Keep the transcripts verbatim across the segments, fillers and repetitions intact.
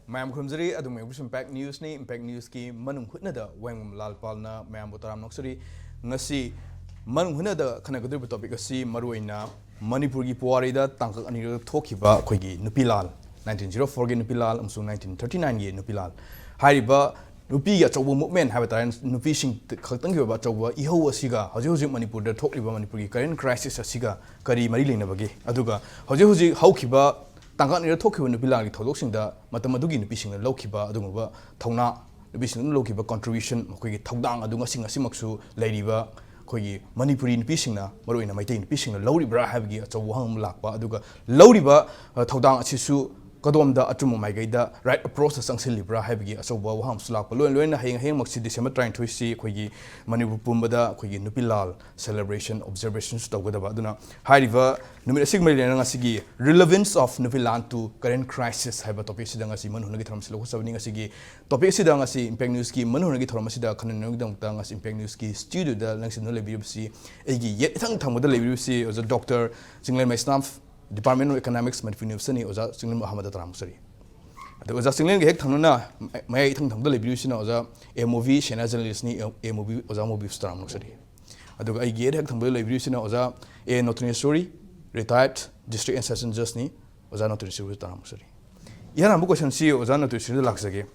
ꯃꯌꯥꯝ ꯈꯨꯔꯨꯝꯖꯔꯤ꯫ ꯑꯗꯨꯝ ꯌꯦꯡꯕꯤꯔꯤꯕꯁꯤ impact ꯅ꯭ꯌꯨꯁꯅꯤ꯫ Impact ꯅ꯭ꯌꯨꯁꯀꯤ ꯃꯅꯨꯡ ꯍꯨꯠꯅꯗ ꯋꯥꯌꯦꯜꯕꯝ ꯂꯥꯜꯄꯥꯜꯅ ꯃꯌꯥꯝꯕꯨ ꯇꯔꯥꯝꯅ ꯑꯣꯛꯆꯔꯤ꯫ ꯉꯁꯤ ꯃꯅꯨꯡ ꯍꯨꯠꯅꯗ ꯈꯟꯅꯒꯗꯧꯔꯤꯕ ꯇꯣꯄꯤꯛ ꯑꯁꯤ ꯃꯔꯨꯑꯣꯏꯅ ꯃꯅꯤꯄꯨꯔꯒꯤ ꯄꯨꯋꯥꯔꯤꯗ ꯇꯥꯡꯀꯛ ꯑꯅꯤꯔꯛ ꯊꯣꯛꯈꯤꯕ ꯑꯩꯈꯣꯏꯒꯤ ꯅꯨꯄꯤ ꯂꯥꯜ, ꯅꯥꯏꯟꯇꯤꯟ ꯖꯤꯔꯣ ꯐꯣꯔꯒꯤ ꯅꯨꯄꯤ ꯂꯥꯜ ꯑꯃꯁꯨꯡ ꯅꯥꯏꯟꯇꯤꯟ ꯊꯥꯔꯇꯤ ꯅꯥꯏꯟꯒꯤ ꯅꯨꯄꯤ ꯂꯥꯜ ꯍꯥꯏꯔꯤꯕ ꯅꯨꯄꯤꯒꯤ ꯑꯆꯧꯕ ꯃꯨꯞꯃꯦꯟ ꯍꯥꯏꯕ ꯇꯥꯔꯦ, ꯅꯨꯄꯤꯁꯤꯡ ꯈꯛꯇꯪꯒꯤ ꯑꯣꯏꯕ ꯑꯆꯧꯕ ꯏꯍꯧ ꯑꯁꯤꯒ ꯍꯧꯖꯤꯛ ꯍꯧꯖꯤꯛ ꯃꯅꯤꯄꯨꯔꯗ ꯊꯣꯛꯂꯤꯕ ꯃꯅꯤꯄꯨꯔꯒꯤ ꯀꯔꯦꯟ ꯀ꯭ꯔꯥꯏꯁꯤꯁ ꯑꯁꯤꯒ ꯀꯔꯤ ꯃꯔꯤ ꯂꯩꯅꯕꯒꯦ? ꯑꯗꯨꯒ ꯍꯧꯖꯤꯛ ꯍꯧꯖꯤꯛ ꯍꯧꯈꯤꯕ ꯇꯥꯡꯀꯛ ꯑꯅꯤꯔꯛ ꯊꯣꯛꯈꯤꯕ ꯅꯨꯄꯤ ꯂꯥꯜꯒꯤ ꯊꯧꯗꯣꯛꯁꯤꯡꯗ ꯃꯇꯝ ꯑꯗꯨꯒꯤ ꯅꯨꯄꯤꯁꯤꯡꯅ ꯂꯧꯈꯤꯕ ꯑꯗꯨꯒꯨꯝꯕ ꯊꯧꯅꯥ, ꯅꯨꯄꯤꯁꯤꯡꯅ ꯂꯧꯈꯤꯕ ꯀꯣꯟꯇ꯭ꯔꯤꯕ꯭ꯌꯨꯁꯟ, ꯃꯈꯣꯏꯒꯤ ꯊꯧꯗꯥꯡ ꯑꯗꯨ ꯉꯁꯤ ꯉꯁꯤꯃꯛꯁꯨ ꯂꯩꯔꯤꯕ ꯑꯩꯈꯣꯏꯒꯤ ꯃꯅꯤꯄꯨꯔꯤ ꯅꯨꯄꯤꯁꯤꯡꯅ, ꯃꯔꯨꯑꯣꯏꯅ ꯃꯩꯇꯩ ꯅꯨꯄꯤꯁꯤꯡꯅ ꯂꯧꯔꯤꯕ꯭ꯔꯥ ꯍꯥꯏꯕꯒꯤ ꯑꯆꯧꯕ ꯋꯥꯍꯪ ꯑꯃ ꯂꯥꯛꯄ, ꯑꯗꯨꯒ ꯂꯧꯔꯤꯕ, ꯑ, ꯊꯧꯗꯥꯡ ꯑꯁꯤꯁꯨ ꯀꯗꯣꯝꯗ ꯑꯆꯨꯝꯕ ꯃꯥꯏꯀꯩꯗ ꯔꯥꯏꯠ ꯑꯦꯄ꯭ꯔꯣꯆꯇ ꯆꯪꯁꯤꯜꯂꯤꯕ꯭ꯔꯥ ꯍꯥꯏꯕꯒꯤ ꯑꯆꯧꯕ ꯋꯥꯍꯪ ꯑꯃꯁꯨ ꯂꯥꯛꯄ꯫ ꯂꯣꯏꯅ ꯂꯣꯏꯅꯅ ꯍꯌꯦꯡ, ꯍꯌꯦꯡꯃꯛꯁꯤ ꯗꯤꯁꯦꯝꯕꯔ ꯇꯔꯥꯅꯤꯊꯣꯏꯁꯤ ꯑꯩꯈꯣꯏꯒꯤ ꯃꯅꯤꯄꯨꯔ ꯄꯨꯝꯕꯗ ꯑꯩꯈꯣꯏꯒꯤ ꯅꯨꯄꯤ ꯂꯥꯜ ꯁꯦꯂꯦꯕ꯭ꯔꯦꯁꯟ, ꯑꯣꯕꯖꯔꯕꯦꯁꯟꯁꯨ ꯇꯧꯒꯗꯕ꯫ ꯑꯗꯨꯅ ꯍꯥꯏꯔꯤꯕ ꯅꯨꯃꯤꯠ ꯑꯁꯤꯒꯤ ꯃꯔꯤ ꯂꯩꯅꯅ ꯉꯁꯤꯒꯤ Relevance of Nupi Lan to Current Crisis ꯍꯥꯏꯕ ꯇꯣꯄꯤꯛꯁꯤꯗ ꯉꯁꯤ ꯃꯅꯨꯡ ꯍꯨꯠꯅꯒꯤ ꯊꯧꯔꯝꯁꯤ ꯂꯧꯈꯠꯆꯕꯅꯤ꯫ ꯉꯁꯤꯒꯤ ꯇꯣꯄꯤꯛ ꯑꯁꯤꯗ ꯉꯁꯤ ꯏꯝꯄꯦꯛ ꯅ꯭ꯌꯨꯁꯀꯤ ꯃꯅꯨꯡ ꯍꯨꯠꯅꯒꯤ ꯊꯧꯔꯝ ꯑꯁꯤꯗ ꯈꯟꯅꯅꯕꯒꯤꯗꯃꯛꯇ ꯉꯁꯤ ꯏꯝꯄꯦꯛ ꯅ꯭ꯌꯨꯁꯀꯤ ꯁ꯭ꯇꯨꯗꯤꯑꯣꯗ ꯂꯦꯡꯁꯤꯟꯗꯨꯅ ꯂꯩꯕꯤꯔꯤꯕꯁꯤ ꯑꯩꯒꯤ ꯌꯦꯠ ꯏꯊꯪ ꯊꯪꯕꯗ ꯂꯩꯕꯤꯔꯤꯕꯁꯤ ꯑꯣꯖꯥ doctor Chinglen Meisnam, Department of Economics, Manipur Universityꯅꯤ꯫ ꯑꯣꯖꯥ ꯆꯤꯡꯂꯦꯟꯕꯨ ꯑꯍꯥꯟꯕꯗ ꯇꯔꯥꯝꯅ ꯑꯣꯛꯆꯔꯤ꯫ ꯑꯗꯨꯒ ꯑꯣꯖꯥ ꯆꯤꯡꯂꯦꯟꯒ ꯍꯦꯛ ꯊꯪꯅꯅ ꯃꯌꯥꯏ ꯏꯊꯪ ꯊꯪꯕꯗ ꯂꯩꯕꯤꯔꯤꯕꯁꯤꯅ ꯑꯣꯖꯥ ꯑꯦ ꯃꯨꯕꯤ, ꯁꯦꯅꯤꯌꯔ ꯖꯔꯅꯦꯂꯤꯁ꯭ꯠꯅꯤ꯫ ꯑꯦ ꯃꯨꯕꯤ, ꯑꯣꯖꯥ ꯃꯨꯕꯤꯕꯨꯁꯨ ꯇꯔꯥꯝꯅ ꯑꯣꯛꯆꯔꯤ꯫ ꯑꯗꯨꯒ ꯑꯩꯒꯤ ꯌꯦꯠ ꯍꯦꯛ ꯊꯪꯕꯗ ꯂꯩꯕꯤꯔꯤꯕꯁꯤꯅ ꯑꯣꯖꯥ ꯑꯦ ꯅꯣꯇꯅꯦꯁꯣꯔꯤ, retired district and session judgeꯅꯤ꯫ ꯑꯣꯖꯥ ꯅꯣꯇꯅꯦꯁꯣꯔꯤꯕꯨꯁꯨ ꯇꯔꯥꯝꯅ ꯑꯣꯛꯆꯔꯤ꯫ ꯏꯍꯥꯟ ꯍꯥꯟꯕ ꯀꯣꯏꯁꯟꯁꯤ ꯑꯣꯖꯥ ꯅꯣꯇꯅꯦꯁꯣꯔꯤꯗ ꯂꯥꯛꯆꯒꯦ꯫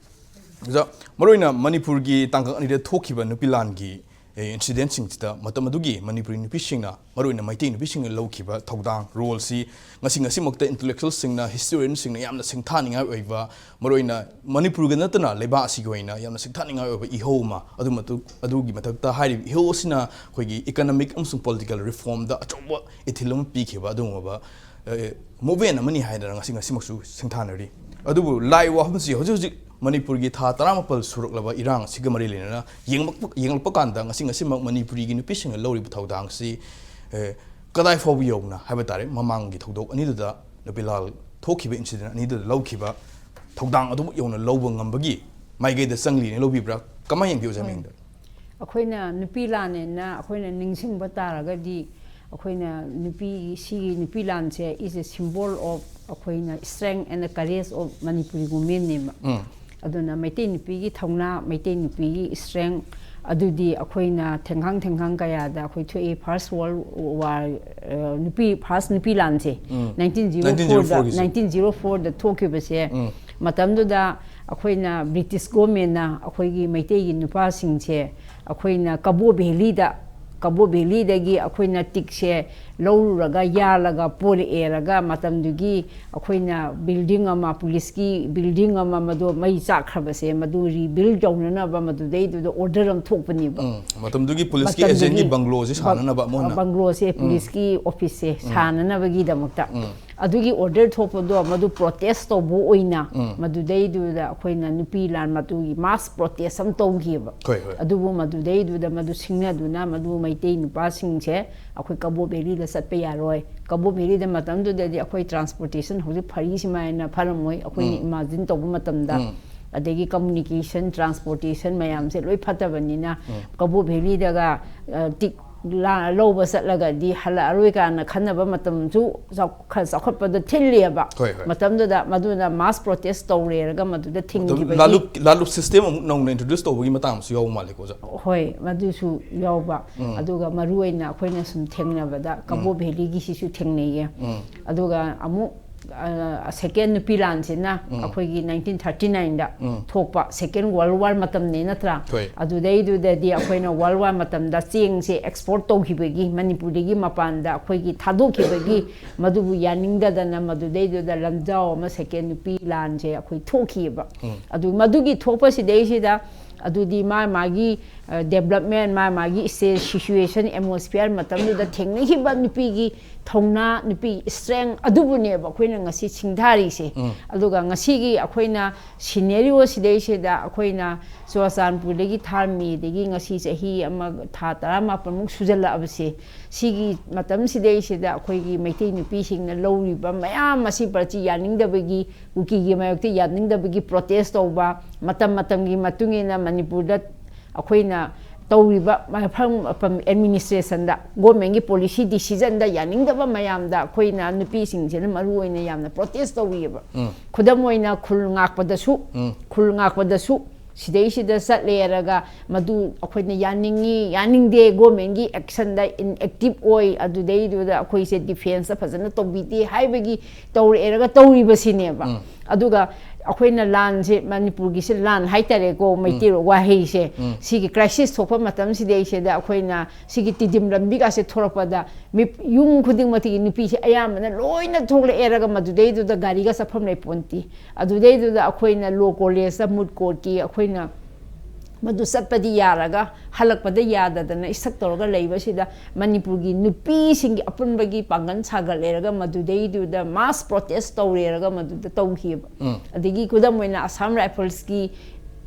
ꯑꯣꯖꯥ, ꯃꯔꯨꯑꯣꯏꯅ ꯃꯅꯤꯄꯨꯔꯒꯤ ꯇꯥꯡꯀꯛ ꯑꯅꯤꯗ ꯊꯣꯛꯈꯤꯕ ꯅꯨꯄꯤ ꯂꯥꯟꯒꯤ, ꯑꯦ, ꯏꯟꯁꯤꯗꯦꯟꯠꯁꯤꯡꯁꯤꯗ ꯃꯇꯝ ꯑꯗꯨꯒꯤ ꯃꯅꯤꯄꯨꯔꯤ ꯅꯨꯄꯤꯁꯤꯡꯅ, ꯃꯔꯨꯑꯣꯏꯅ ꯃꯩꯇꯩ ꯅꯨꯄꯤꯁꯤꯡꯅ ꯂꯧꯈꯤꯕ ꯊꯧꯗꯥꯡ, ꯔꯣꯜꯁꯤ ꯉꯁꯤ ꯉꯁꯤꯃꯛꯇ ꯏꯟꯇꯦꯂꯦꯛꯆꯨꯋꯦꯜꯁꯤꯡꯅ, ꯍꯤꯁꯇꯣꯔꯤꯌꯟꯁꯤꯡꯅ ꯌꯥꯝꯅ ꯁꯤꯡꯊꯥꯅꯤꯡꯉꯥꯏ ꯑꯣꯏꯕ, ꯃꯔꯨꯑꯣꯏꯅ ꯃꯅꯤꯄꯨꯔꯒ ꯅꯠꯇꯅ ꯂꯩꯕꯥꯛ ꯑꯁꯤꯒꯤ ꯑꯣꯏꯅ ꯌꯥꯝꯅ ꯁꯤꯡꯊꯥꯅꯤꯡꯉꯥꯏ ꯑꯣꯏꯕ ꯏꯍꯧ ꯑꯃ, ꯑꯗꯨ ꯃꯇꯨꯡ, ꯑꯗꯨꯒꯤ ꯃꯊꯛꯇ ꯍꯥꯏꯔꯤꯕ ꯏꯍꯧ ꯑꯁꯤꯅ ꯑꯩꯈꯣꯏꯒꯤ ꯏꯀꯣꯅꯣꯃꯤꯛ ꯑꯃꯁꯨꯡ ꯄꯣꯂꯤꯇꯤꯀꯦꯜ ꯔꯤꯐꯣꯔꯝꯗ ꯑꯆꯧꯕ ꯏꯊꯤꯜ ꯑꯃ ꯄꯤꯈꯤꯕ ꯑꯗꯨꯒꯨꯝꯂꯕ, ꯑꯦ, ꯃꯨꯞꯃꯦꯟ ꯑꯃꯅꯤ ꯍꯥꯏꯗꯅ ꯉꯁꯤ ꯉꯁꯤꯃꯛꯁꯨ ꯁꯤꯡꯊꯥꯅꯔꯤ꯫ ꯑꯗꯨꯕꯨ ꯂꯥꯛꯏꯕ ꯋꯥꯐꯝꯁꯤ ꯍꯧꯖꯤꯛ ꯍꯧꯖꯤꯛ ꯃꯅꯤꯄꯨꯔꯒꯤ ꯊꯥ ꯇꯔꯥꯃꯥꯄꯜ ꯁꯨꯔꯛꯂꯕ ꯏꯔꯥꯡ ꯑꯁꯤꯒ ꯃꯔꯤ ꯂꯩꯅꯅ ꯌꯦꯡꯂꯛꯄ, ꯌꯦꯡꯂꯛꯄ ꯀꯥꯟꯗ ꯉꯁꯤ ꯉꯁꯤꯃꯛ ꯃꯅꯤꯄꯨꯔꯤꯒꯤ ꯅꯨꯄꯤꯁꯤꯡꯅ ꯂꯧꯔꯤꯕ ꯊꯧꯗꯥꯡꯁꯤ, ꯑꯦ, ꯀꯗꯥꯏ ꯐꯥꯎꯕ ꯌꯧꯅ ꯍꯥꯏꯕ ꯇꯥꯔꯦ, ꯃꯃꯥꯡꯒꯤ ꯊꯧꯗꯣꯛ ꯑꯅꯤꯗꯨꯗ, ꯅꯨꯄꯤ ꯂꯥꯜ ꯊꯣꯛꯈꯤꯕ ꯏꯟꯁꯤꯗꯦꯟꯠ ꯑꯅꯤꯗꯨꯗ ꯂꯧꯈꯤꯕ ꯊꯧꯗꯥꯡ ꯑꯗꯨꯃꯛ ꯌꯧꯅ ꯂꯧꯕ ꯉꯝꯕꯒꯤ ꯃꯥꯏꯀꯩꯗ ꯆꯪꯂꯤꯅ ꯂꯧꯕꯤꯕ꯭ꯔꯥ? ꯀꯃꯥꯏꯅ ꯌꯦꯡꯕꯤ, ꯑꯣꯖꯥ ꯍꯣꯏ꯫ ꯃꯤꯡꯗ? ꯑꯩꯈꯣꯏꯅ ꯅꯨꯄꯤ ꯂꯥꯟꯅꯦꯅ ꯑꯩꯈꯣꯏꯅ ꯅꯤꯡꯁꯤꯡꯕ ꯇꯥꯔꯒꯗꯤ, ꯑꯩꯈꯣꯏꯅ ꯅꯨꯄꯤ, ꯁꯤꯒꯤ ꯅꯨꯄꯤ ꯂꯥꯟꯁꯦ is a symbol of ꯑꯩꯈꯣꯏꯅ strength and courage of Manipuri womenꯅꯦꯕ꯫ ꯑꯗꯨꯅ ꯃꯩꯇꯩ ꯅꯨꯄꯤꯒꯤ ꯊꯧꯅꯥ, ꯃꯩꯇꯩ ꯅꯨꯄꯤꯒꯤ strength ꯑꯗꯨꯗꯤ ꯑꯩꯈꯣꯏꯅ ꯊꯦꯡꯈꯥꯡ ꯊꯦꯡꯈꯥꯡ ꯀꯌꯥꯗ ꯑꯩꯈꯣꯏ ꯊꯣꯛꯏ꯫ First World War, ꯑ, ꯅꯨꯄꯤ first ꯅꯨꯄꯤ ꯂꯥꯟꯁꯦ nineteen zero fourꯗ, nineteen zero fourꯒꯤ꯫ nineteen zero fourꯗ ꯊꯣꯛꯈꯤꯕꯁꯦ, ꯃꯇꯝꯗꯨꯗ ꯑꯩꯈꯣꯏꯅ British governmentꯅ ꯑꯩꯈꯣꯏꯒꯤ ꯃꯩꯇꯩꯒꯤ ꯅꯨꯄꯥꯁꯤꯡꯁꯦ ꯑꯩꯈꯣꯏꯅ ꯀꯕꯣ ꯚꯦꯂꯤꯗ, ꯀꯕꯣ ꯚꯦꯂꯤꯗꯒꯤ ꯑꯩꯈꯣꯏꯅ ꯇꯤꯛꯁꯦ ꯂꯧꯔꯨꯔꯒ ꯌꯥꯜꯂꯒ ꯄꯣꯔꯛꯑꯦꯔꯒ ꯃꯇꯝꯗꯨꯒꯤ ꯑꯩꯈꯣꯏꯅ building ꯑꯃ, ꯄꯨꯂꯤꯁꯀꯤ building ꯑꯃ ꯃꯗꯨ ꯃꯩ ꯆꯥꯛꯈ꯭ꯔꯕꯁꯦ ꯃꯗꯨ rebuild ꯇꯧꯅꯅꯕ ꯃꯗꯨꯗꯩꯗꯨꯗ order ꯑꯃ ꯊꯣꯛꯄꯅꯦꯕ꯫ ꯎꯝ, ꯃꯇꯝꯗꯨꯒꯤ ꯄꯨꯂꯤꯁꯀꯤ agentꯒꯤ ꯃꯇꯝꯗꯨꯒꯤ bungalow ꯁꯤ ꯁꯥꯅꯅꯕ ꯃꯣꯏꯅ꯫ Bungalowꯁꯦ, ꯄꯨꯂꯤꯁꯀꯤ officeꯁꯦ ꯁꯥꯅꯅꯕꯒꯤꯗꯃꯛꯇ꯫ ꯑꯗꯨꯒꯤ order ꯊꯣꯛꯄꯗꯣ ꯃꯗꯨ protest ꯇꯧꯕ ꯑꯣꯏꯅ ꯃꯗꯨꯗꯩꯗꯨꯗ ꯑꯩꯈꯣꯏꯅ ꯅꯨꯄꯤ ꯂꯥꯟ, ꯃꯗꯨꯒꯤ mass protest ꯑꯃ ꯇꯧꯈꯤꯕ꯫ ꯍꯣꯏ, ꯍꯣꯏ꯫ ꯑꯗꯨꯕꯨ ꯃꯗꯨꯗꯩꯗꯨꯗ ꯃꯗꯨ ꯁꯤꯡꯅꯗꯨꯅ ꯃꯗꯨ ꯃꯩꯇꯩ ꯅꯨꯄꯥꯁꯤꯡꯁꯦ ꯑꯩꯈꯣꯏ ꯀꯕꯣ ꯚꯦꯂꯤꯗ ꯆꯠꯄ ꯌꯥꯔꯣꯏ꯫ ꯀꯕꯣ ꯚꯦꯂꯤꯗ ꯃꯇꯝꯗꯨꯗꯗꯤ ꯑꯩꯈꯣꯏ transportation ꯍꯧꯖꯤꯛ ꯐꯔꯤ ꯁꯨꯃꯥꯏꯅ ꯐꯔꯝꯃꯣꯏ꯫ ꯑꯩꯈꯣꯏꯅ imagine ꯇꯧꯕ ꯃꯇꯝꯗ ꯑꯗꯒꯤ communication, transportation ꯃꯌꯥꯝꯁꯦ ꯂꯣꯏ ꯐꯠꯇꯕꯅꯤꯅ ꯀꯕꯣ ꯚꯦꯂꯤꯗꯒ, ꯑ, ꯇꯤꯛ ꯂꯥ-, ꯂꯧꯕ ꯆꯠꯂꯒꯗꯤ ꯍꯜꯂꯛꯑꯔꯣꯏ ꯀꯥꯏꯅ ꯈꯟꯅꯕ ꯃꯇꯝꯁꯨ ꯆꯥꯎ-, ꯈꯔ ꯆꯥꯎꯈꯠꯄꯗ ꯊꯤꯜꯂꯤꯑꯕ꯫ ꯍꯣꯏ, ꯍꯣꯏ꯫ ꯃꯇꯝꯗꯨꯗ ꯃꯗꯨꯅ mass protest ꯇꯧꯔꯦꯔꯒ ꯃꯗꯨꯗ ꯃꯇꯝ ꯊꯤꯡꯈꯤꯕꯒꯤ ꯂꯥꯂꯨꯞ, ꯂꯥꯂꯨꯞ system ꯑꯃꯨꯛ ꯅꯧꯅ introduce ꯇꯧꯕꯒꯤ ꯃꯇꯥꯡ ꯑꯃꯁꯨ ꯌꯥꯎꯕ ꯃꯥꯜꯂꯦꯀꯣ, ꯑꯣꯖꯥ? ꯍꯣꯏ, ꯃꯗꯨꯁꯨ ꯌꯥꯎꯕ꯫ ꯑꯗꯨꯒ ꯃꯔꯨ ꯑꯣꯏꯅ ꯑꯩꯈꯣꯏꯅ ꯁꯨꯝ ꯊꯦꯡꯅꯕꯗ ꯀꯕꯣ ꯚꯦꯂꯤꯒꯤꯁꯤꯁꯨ ꯊꯦꯡꯅꯩꯌꯦ꯫ ꯑꯗꯨꯒ ꯑꯃꯨꯛ, ꯑ, second ꯅꯨꯄꯤ ꯂꯥꯟꯁꯤꯅ ꯑꯩꯈꯣꯏꯒꯤ nineteen thirty nineꯗ ꯊꯣꯛꯄ second world war ꯃꯇꯝꯅꯤ ꯅꯠꯇ꯭ꯔꯥ? ꯍꯣꯏ꯫ ꯑꯗꯨꯗꯩꯗꯨꯗꯗꯤ ꯑꯩꯈꯣꯏꯅ world war ꯃꯇꯝꯗ ꯆꯦꯡꯁꯦ export ꯇꯧꯈꯤꯕꯒꯤ, ꯃꯅꯤꯄꯨꯔꯗꯒꯤ ꯃꯄꯥꯟꯗ ꯑꯩꯈꯣꯏꯒꯤ ꯊꯥꯗꯣꯛꯈꯤꯕꯒꯤ ꯃꯗꯨꯕꯨ ꯌꯥꯅꯤꯡꯗꯗꯅ ꯃꯗꯨꯗꯩꯗꯨꯗ ꯂꯟꯖꯥꯎ ꯑꯃ second ꯅꯨꯄꯤ ꯂꯥꯟꯁꯦ ꯑꯩꯈꯣꯏ ꯊꯣꯛꯈꯤꯑꯕ꯫ ꯑꯗꯨ ꯃꯗꯨꯒꯤ ꯊꯣꯛꯄꯁꯤꯗꯩꯁꯤꯗ ꯑꯗꯨꯗꯤ ꯃꯥ ꯃꯥꯒꯤ, ꯑ, development, ꯃꯥ ꯃꯥꯒꯤ state situation, atmosphere ꯃꯇꯝꯗꯨꯗ ꯊꯦꯡꯅꯈꯤꯕ ꯅꯨꯄꯤꯒꯤ ꯊꯧꯅꯥ, ꯅꯨꯄꯤ strength ꯑꯗꯨꯕꯨꯅꯦꯕ ꯑꯩꯈꯣꯏꯅ ꯉꯁꯤ ꯁꯤꯡꯊꯥꯔꯤꯁꯦ꯫ ꯑꯗꯨꯒ ꯉꯁꯤꯒꯤ ꯑꯩꯈꯣꯏꯅ scenario ꯁꯤꯗꯩꯁꯤꯗ ꯑꯩꯈꯣꯏꯅ ꯆꯨꯔꯆꯥꯟꯄꯨꯔꯗꯒꯤ ꯊꯥꯔꯝꯃꯤ, ꯑꯗꯒꯤ ꯉꯁꯤ ꯆꯍꯤ ꯑꯃ ꯊꯥ ꯇꯔꯥꯃꯥꯄꯜꯃꯨꯛ ꯁꯨꯖꯜꯂꯛꯑꯕꯁꯦ, ꯁꯤꯒꯤ ꯃꯇꯝꯁꯤꯗꯩꯁꯤꯗ ꯑꯩꯈꯣꯏꯒꯤ ꯃꯩꯇꯩ ꯅꯨꯄꯤꯁꯤꯡꯅ ꯂꯧꯔꯤꯕ ꯃꯌꯥꯝ ꯑꯁꯤ ꯄ꯭ꯔꯖꯥ ꯌꯥꯅꯤꯡꯗꯕꯒꯤ, ꯀꯨꯀꯤꯒꯤ ꯃꯥꯌꯣꯛꯇ ꯌꯥꯅꯤꯡꯗꯕꯒꯤ protest ꯇꯧꯕ, ꯃꯇꯝ ꯃꯇꯝꯒꯤ ꯃꯇꯨꯡ ꯏꯟꯅ ꯃꯅꯤꯄꯨꯔꯗ ꯑꯩꯈꯣꯏꯅ ꯇꯧꯔꯤꯕ ꯃꯐꯝ ꯃꯐꯝ ꯑꯦꯗꯃꯤꯅꯤꯁꯇ꯭ꯔꯦꯁꯟꯗ, ꯒꯣꯔꯃꯦꯟꯒꯤ ꯄꯣꯂꯤꯁꯤ ꯗꯤꯁꯤꯖꯟꯗ ꯌꯥꯅꯤꯡꯗꯕ ꯃꯌꯥꯝꯗ ꯑꯩꯈꯣꯏꯅ ꯅꯨꯄꯤꯁꯤꯡꯁꯤꯅ ꯃꯔꯨ ꯑꯣꯏꯅ ꯌꯥꯝꯅ ꯄ꯭ꯔꯣꯇꯦꯁ ꯇꯧꯔꯤꯑꯕ꯫ ꯈꯨꯗꯝ ꯑꯣꯏꯅ ꯈꯨꯜ ꯉꯥꯛꯄꯗꯁꯨ, ꯈꯨꯜ ꯉꯥꯛꯄꯗꯁꯨ ꯁꯤꯗꯩꯁꯤꯗ ꯆꯠꯂꯦꯔꯒ ꯃꯗꯨ ꯑꯩꯈꯣꯏꯅ ꯌꯥꯅꯤꯡꯉꯤ, ꯌꯥꯅꯤꯡꯗꯦ, ꯒꯣꯔꯃꯦꯟꯒꯤ ꯑꯦꯛꯁꯟꯗ ꯏꯟꯑꯦꯛꯇꯤꯞ ꯑꯣꯏ, ꯑꯗꯨꯗꯩꯗꯨꯗ ꯑꯩꯈꯣꯏꯁꯦ ꯗꯤꯐꯦꯟꯁꯇ ꯐꯖꯅ ꯇꯧꯕꯤꯗꯦ ꯍꯥꯏꯕꯒꯤ ꯇꯧꯔꯛꯑꯦꯔꯒ ꯇꯧꯔꯤꯕꯁꯤꯅꯦꯕ꯫ ꯑꯗꯨꯒ ꯑꯩꯈꯣꯏꯅ ꯂꯥꯟꯁꯦ, ꯃꯅꯤꯄꯨꯔꯒꯤꯁꯦ ꯂꯥꯟ ꯍꯥꯏꯇꯥꯔꯦꯀꯣ, ꯃꯩꯇꯩꯔꯣ ꯋꯥꯍꯩꯁꯦ, ꯁꯤꯒꯤ ꯀ꯭ꯔꯥꯏꯁꯤꯁ ꯊꯣꯛꯄ ꯃꯇꯝꯁꯤꯗꯩꯁꯤꯗ ꯑꯩꯈꯣꯏꯅ ꯁꯤꯒꯤ ꯇꯤꯗꯤꯝ ꯂꯝꯕꯤꯒꯥꯁꯦ ꯊꯣꯔꯛꯄꯗ ꯃꯤ, ꯌꯨꯝ ꯈꯨꯗꯤꯡꯃꯛꯇꯒꯤ ꯅꯨꯄꯤꯁꯦ ꯑꯌꯥꯝꯕꯅ ꯂꯣꯏꯅ ꯊꯣꯛꯂꯛꯑꯦꯔꯒ ꯃꯗꯨꯗꯩꯗꯨꯗ ꯒꯥꯔꯤꯒ ꯆꯠꯐꯝ ꯂꯩꯄꯣꯟꯇꯦ꯫ ꯑꯗꯨꯗꯩꯗꯨꯗ ꯑꯩꯈꯣꯏꯅ ꯂꯣ ꯀꯣꯂꯦꯖꯇ ꯃꯨꯠ ꯀꯣꯔꯠꯀꯤ ꯑꯩꯈꯣꯏꯅ ꯃꯗꯨ ꯆꯠꯄꯗꯤ ꯌꯥꯔꯒ ꯍꯜꯂꯛꯄꯗ ꯌꯥꯗꯗꯅ ꯏꯁꯇꯛ ꯇꯧꯔꯒ ꯂꯩꯕꯁꯤꯗ ꯃꯅꯤꯄꯨꯔꯒꯤ ꯅꯨꯄꯤꯁꯤꯡꯒꯤ ꯑꯄꯨꯟꯕꯒꯤ ꯄꯥꯡꯒꯜ ꯁꯥꯒꯠꯂꯦꯔꯒ ꯃꯗꯨꯗꯩꯗꯨꯗ ꯃꯥꯁ ꯄ꯭ꯔꯣꯇꯦꯁ ꯇꯧꯔꯦꯔꯒ ꯃꯗꯨꯗ ꯇꯧꯈꯤꯑꯕ꯫ ꯑꯗꯒꯤ ꯈꯨꯗꯝ ꯑꯣꯏꯅ ꯑꯁꯥꯝ ꯔꯥꯏꯐꯜꯁꯀꯤ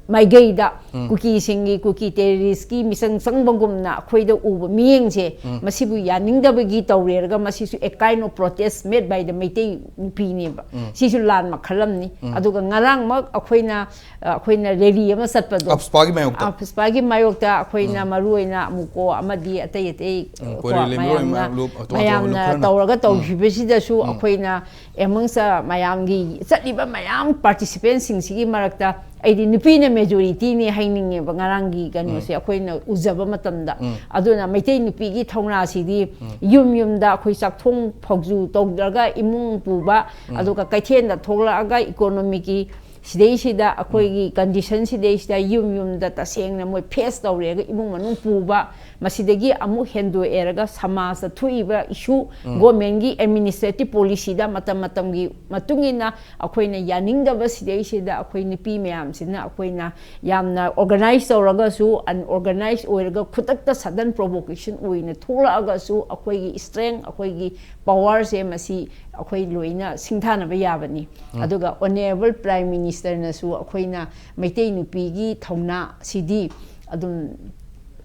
ꯃꯥꯏꯒꯩꯗ ꯀꯨꯀꯤꯁꯤꯡꯒꯤ, ꯀꯨꯀꯤ ꯇꯦꯔꯤꯁꯀꯤ ꯃꯤꯆꯪ ꯆꯪꯕꯒꯨꯝꯅ ꯑꯩꯈꯣꯏꯗ ꯎꯕ ꯃꯤꯠꯌꯦꯡꯁꯦ, ꯃꯁꯤꯕꯨ ꯌꯥꯅꯤꯡꯗꯕꯒꯤ ꯇꯧꯔꯦꯔꯒ ꯃꯁꯤꯁꯨ a kind of protest made by the Meitei ꯅꯨꯄꯤꯅꯦꯕ꯫ ꯁꯤꯁꯨ ꯂꯥꯟ ꯃꯈꯜ ꯑꯃꯅꯤ꯫ ꯑꯗꯨꯒ ꯉꯔꯥꯡꯃꯛ ꯑꯩꯈꯣꯏꯅ, ꯑ, ꯑꯩꯈꯣꯏꯅ ꯔꯦꯂꯤ ꯑꯃ ꯆꯠꯄꯗꯣ, ꯑꯞꯁꯄꯥꯒꯤ ꯃꯥꯌꯣꯛꯇ꯫ ꯑ, ꯑꯞꯁꯄꯥꯒꯤ ꯃꯥꯌꯣꯛꯇ ꯑꯩꯈꯣꯏꯅ ꯃꯔꯨ ꯑꯣꯏꯅ ꯑꯃꯨꯛꯀꯣ ꯑꯃꯗꯤ ꯑꯇꯩ ꯑꯇꯩ, ꯎꯝ, ꯀꯣ, ꯀꯣꯏꯔꯦ ꯂꯩꯃꯔꯣꯏ ꯃꯌꯥꯝꯅ, ꯃꯌꯥꯝ ꯂꯨꯞ-, ꯑꯇꯣꯞ ꯑꯇꯣꯞꯄ ꯃꯌꯥꯝꯅ ꯂꯨꯞ ꯈꯔꯅ꯫ ꯇꯧꯔꯒ ꯇꯧꯈꯤꯕꯁꯤꯗꯁꯨ ꯑꯩꯈꯣꯏꯅ amongst ꯃꯌꯥꯝꯒꯤ ꯆꯠꯂꯤꯕ ꯃꯌꯥꯝ ꯄꯥꯔꯇꯤꯁꯤꯄꯦꯟꯁꯤꯡꯁꯤꯒꯤ ꯃꯔꯛꯇ ꯑꯩꯗꯤ ꯅꯨꯄꯤꯅ ꯃꯦꯖꯣꯔꯤꯇꯤꯅꯤ ꯍꯥꯏꯅꯤꯡꯉꯦꯕ ꯉꯔꯥꯡꯒꯤ ꯀꯩꯅꯣꯁꯦ ꯑꯩꯈꯣꯏꯅ ꯎꯖꯕ ꯃꯇꯝꯗ꯫ ꯑꯗꯨꯅ ꯃꯩꯇꯩ ꯅꯨꯄꯤꯒꯤ ꯊꯧꯅꯥꯁꯤꯗꯤ ꯌꯨꯝ ꯌꯨꯝꯗ ꯑꯩꯈꯣꯏ ꯆꯥꯛꯊꯣꯡ ꯐꯥꯎꯖꯨ ꯇꯧꯗ꯭ꯔꯒ ꯏꯃꯨꯡ ꯄꯨꯕ, ꯑꯗꯨꯒ ꯀꯩꯊꯦꯜꯗ ꯊꯣꯛꯂꯛꯑꯒ ꯏꯀꯣꯅꯣꯃꯤꯛꯀꯤ ꯁꯤꯗꯩꯁꯤꯗ ꯑꯩꯈꯣꯏꯒꯤ ꯀꯟꯗꯤꯁꯟ ꯁꯤꯗꯩꯁꯤꯗ ꯌꯨꯝ ꯌꯨꯝꯗ ꯇꯁꯦꯡꯅ ꯃꯣꯏ ꯐꯦꯁ ꯇꯧꯔꯦꯒ ꯏꯃꯨꯡ ꯃꯅꯨꯡ ꯄꯨꯕ, ꯃꯁꯤꯗꯒꯤ ꯑꯃꯨꯛ ꯍꯦꯟꯗꯣꯛꯑꯦꯔꯒ ꯁꯃꯥꯖꯇ ꯊꯣꯛꯏꯕ ꯏꯁꯨ, ꯒꯣꯔꯃꯦꯟꯒꯤ ꯑꯦꯗꯃꯤꯅꯤꯁꯇ꯭ꯔꯦꯇꯤꯞ ꯄꯣꯂꯤꯁꯤꯗ ꯃꯇꯝ ꯃꯇꯝꯒꯤ ꯃꯇꯨꯡ ꯏꯟꯅ ꯑꯩꯈꯣꯏꯅ ꯌꯥꯅꯤꯡꯗꯕ ꯁꯤꯗꯩꯁꯤꯗ ꯑꯩꯈꯣꯏ ꯅꯨꯄꯤ ꯃꯌꯥꯝꯁꯤꯅ ꯑꯩꯈꯣꯏꯅ ꯌꯥꯝꯅ ꯑꯣꯔꯒꯅꯥꯏꯁ ꯇꯧꯔꯒꯁꯨ ꯑꯟꯑꯣꯔꯒꯅꯥꯏꯁ ꯑꯣꯏꯔꯒ ꯈꯨꯗꯛꯇ ꯁꯗꯟ ꯄ꯭ꯔꯣꯚꯣꯀꯦꯁꯟ ꯑꯣꯏꯅ ꯊꯣꯛꯂꯛꯑꯒꯁꯨ ꯑꯩꯈꯣꯏꯒꯤ ꯏꯁꯇ꯭ꯔꯦꯡ, ꯑꯩꯈꯣꯏꯒꯤ ꯄꯋꯥꯔꯁꯦ ꯃꯁꯤ ꯑꯩꯈꯣꯏ ꯂꯣꯏꯅ ꯁꯤꯡꯊꯥꯅꯕ ꯌꯥꯕꯅꯤ꯫ ꯑꯗꯨꯒ ꯑꯣꯅꯔꯦꯕꯜ ꯄ꯭ꯔꯥꯏꯝ ꯃꯤꯅꯤꯁꯇꯔꯅꯁꯨ ꯑꯩꯈꯣꯏꯅ ꯃꯩꯇꯩ ꯅꯨꯄꯤꯒꯤ ꯊꯧꯅꯥꯁꯤꯗꯤ ꯑꯗꯨꯝ